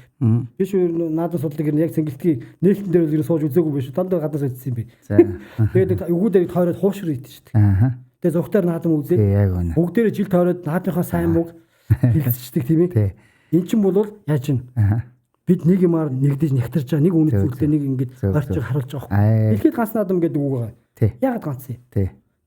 Биш үү наадам судлаг яг цэнгэлтгийн нээлтэн дээр л сууж үзээгүй биш. Дандаа гадаас үзсэн юм би. За. Тэгээд үгүүдээр тойроод хуушрыг идэж шүү дээ. Тэгээд зугтаар наадам үзээд бүгдээрээ жил тойроод наадмынхаа сайн мөг хэлцдэг тийм ээ. Эн чинь бол яаж юм? Бид нэг юмар нэгдэж нэгтэрч байгаа, нэг үнэт зүйлтэй нэг ингэж орчих харуулж байгаа байхгүй. Дэлхийд ганц наадам гэдэг үг байгаа. Яагаад ганц юм?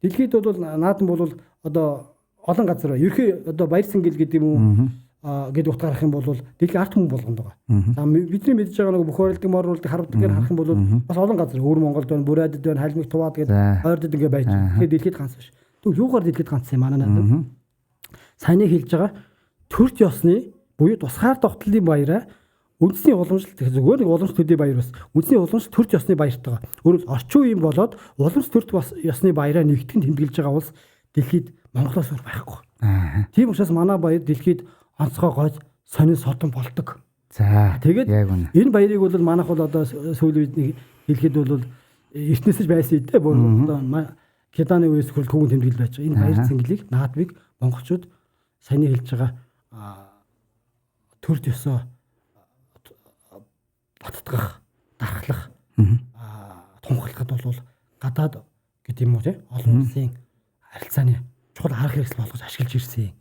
Дэлхийд бол наадам бол одоо олон газар ерхий одоо баяр цэнгэл гэдэг юм уу гэдэг утгаар харах юм бол дэлхийн ард түмэн болгонд байгаа. За бидний мэдж байгаа нэг бүх ойролдог, моруулдаг, харавдаг гэж харах юм бол бас олон газар өвөр Монголд байна, Бүрээдэд байна, Халимиг Туваад гэдэг ойрдод ингээ байж байгаа. Тэгэхээр дэлхийд ганц биш. Тэгвэл юугаар дэлхийд ганц юм манай наадам? Саяны хэлж байгаа төрт ёсны буюу тусгаар тогтнолын баяраа үндэсний уламжлалт зүгээр нэг уламжлалт төдий баяр бас үндэсний уламжлалт төрт ёсны баяртайгаа. Өөрөөр орчин үеийн болоод уламжлалт төрт ёсны баяраа нэгтгэн тэмдэглэж байгаа улс дэлхийд Монголоос өөр байхгүй. Тийм учраас манай баяр дэлхийд онцгой гойд сонин содон болдог. За тэгээд энэ баярыг бол манайх бол одоо сүүлийн үед нэг хэлэхэд бол эртнээс ч байсан дээ. Бүр одоо Кеданы үеэс хүртэл түүхэн тэмдэглэл байж байгаа. Энэ баяр цэнгэлийг наадмыг монголчууд саяны хэлж байгаа төрт ёсоо баттгах, дархлах, тунхаглахад бол гадаад гэдэг юм уу те олон улсын харилцааны чухал арга хэрэгсэл болгож ашиглаж ирсэн.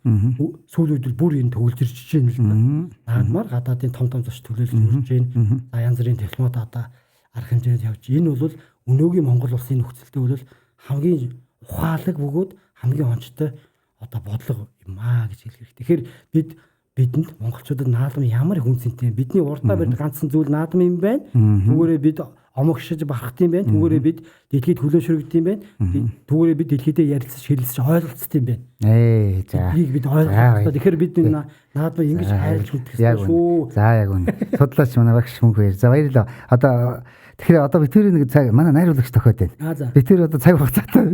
Сүүлийн үед бүр энэ төгөлжирч байна л да. Наадмаар гадаадын том том зочд төлөөлж ирж байна. За янз бүрийн дипломат одоо арга хэмжээнд явж. Энэ бол өнөөгийн Монгол улсын нөхцөлдөө бол хамгийн ухаалаг бөгөөд хамгийн онцтой одоо бодлого юм аа гэж хэлэх хэрэгтэй. Тэгэхээр бидэнд монголчуудад наадам ямар их үнцэнтэй. Бидний урдаа барьд ганцхан зүйл наадам юм байна. Түүгээрээ бид омогшиж барах юм байна. Түүгээрээ бид дэлхийд хөлөөлшөрөгд юм байна. Түүгээрээ бид дэлхийдээ ярилцаж, хэлэлцэж, ойлголцдог юм байна. За. Энийг бид ойлгох хэрэгтэй. Тэгэхээр бид энэ наадмаа ингэж хайрлаж мэдэх хэрэгтэй шүү. За яг үнэ. Судлаач манай багш мөнх баяр. За баярлалаа. Одоо Тэгэхээр одоо бид тэрийг нэг цаг манай найруулагч тохиод байна. Аа за. Бид тэр одоо цаг хугацаатай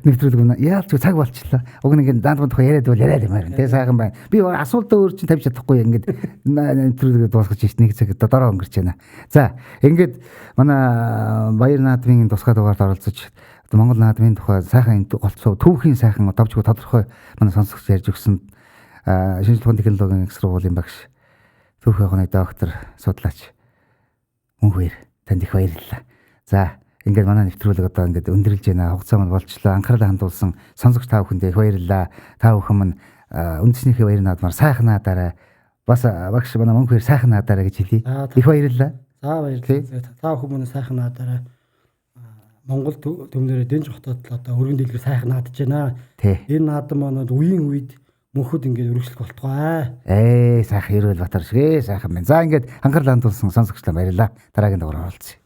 нэвтрүүлэг үнэ. Яалч цаг болчлаа. Уг нэг даанд тухай яриад бол яриад юм байна. Тэ сайхан байна. Би асуултаа өөр чинь тавьж чадахгүй ингээд нэвтрүүлгээ дуусгаж шít нэг цаг одоо дороо өнгөрч байна. За ингээд манай Баяр наадмын тусгай дугаард оролцож одоо Монгол наадмын тухай сайхан голцоо түүхийн сайхан давжгүй тодорхой манай сонсогч ярьж өгсөн шинжлэх ухааны технологийн их сургуулийн багш түүхийн ухааны доктор судлаач Мөнхбаяр танд их баярлалаа. За ингээд манай нэвтрүүлэг одоо ингээд өндөрлж байна. Хугацаа маань болчлоо. Анхаарлаа хандуулсан сонсогч та бүхэндээ их баярлалаа. Та бүхэн маань үндэснийхээ баяр наадмаар сайхан наадаарай. Бас багш манай Мөнхбаяр сайхан наадаарай гэж хэлье. Их баярлалаа. За баярлалаа. Та бүхэн маань сайхан наадаарай. Монгол төмнөрөө дэнж хотод л одоо өргөн дэлгэр сайхан наадж байна. Энэ наадам маань үеийн үед мөнхөд ингээд өргөжлөх болтугай. Сайхан Ерөөл Батар шиг сайхан байна. За ингээд анхаарлаа хандуулсан сонсогчлоо баярлалаа. Дараагийн дугаараар уулзъя.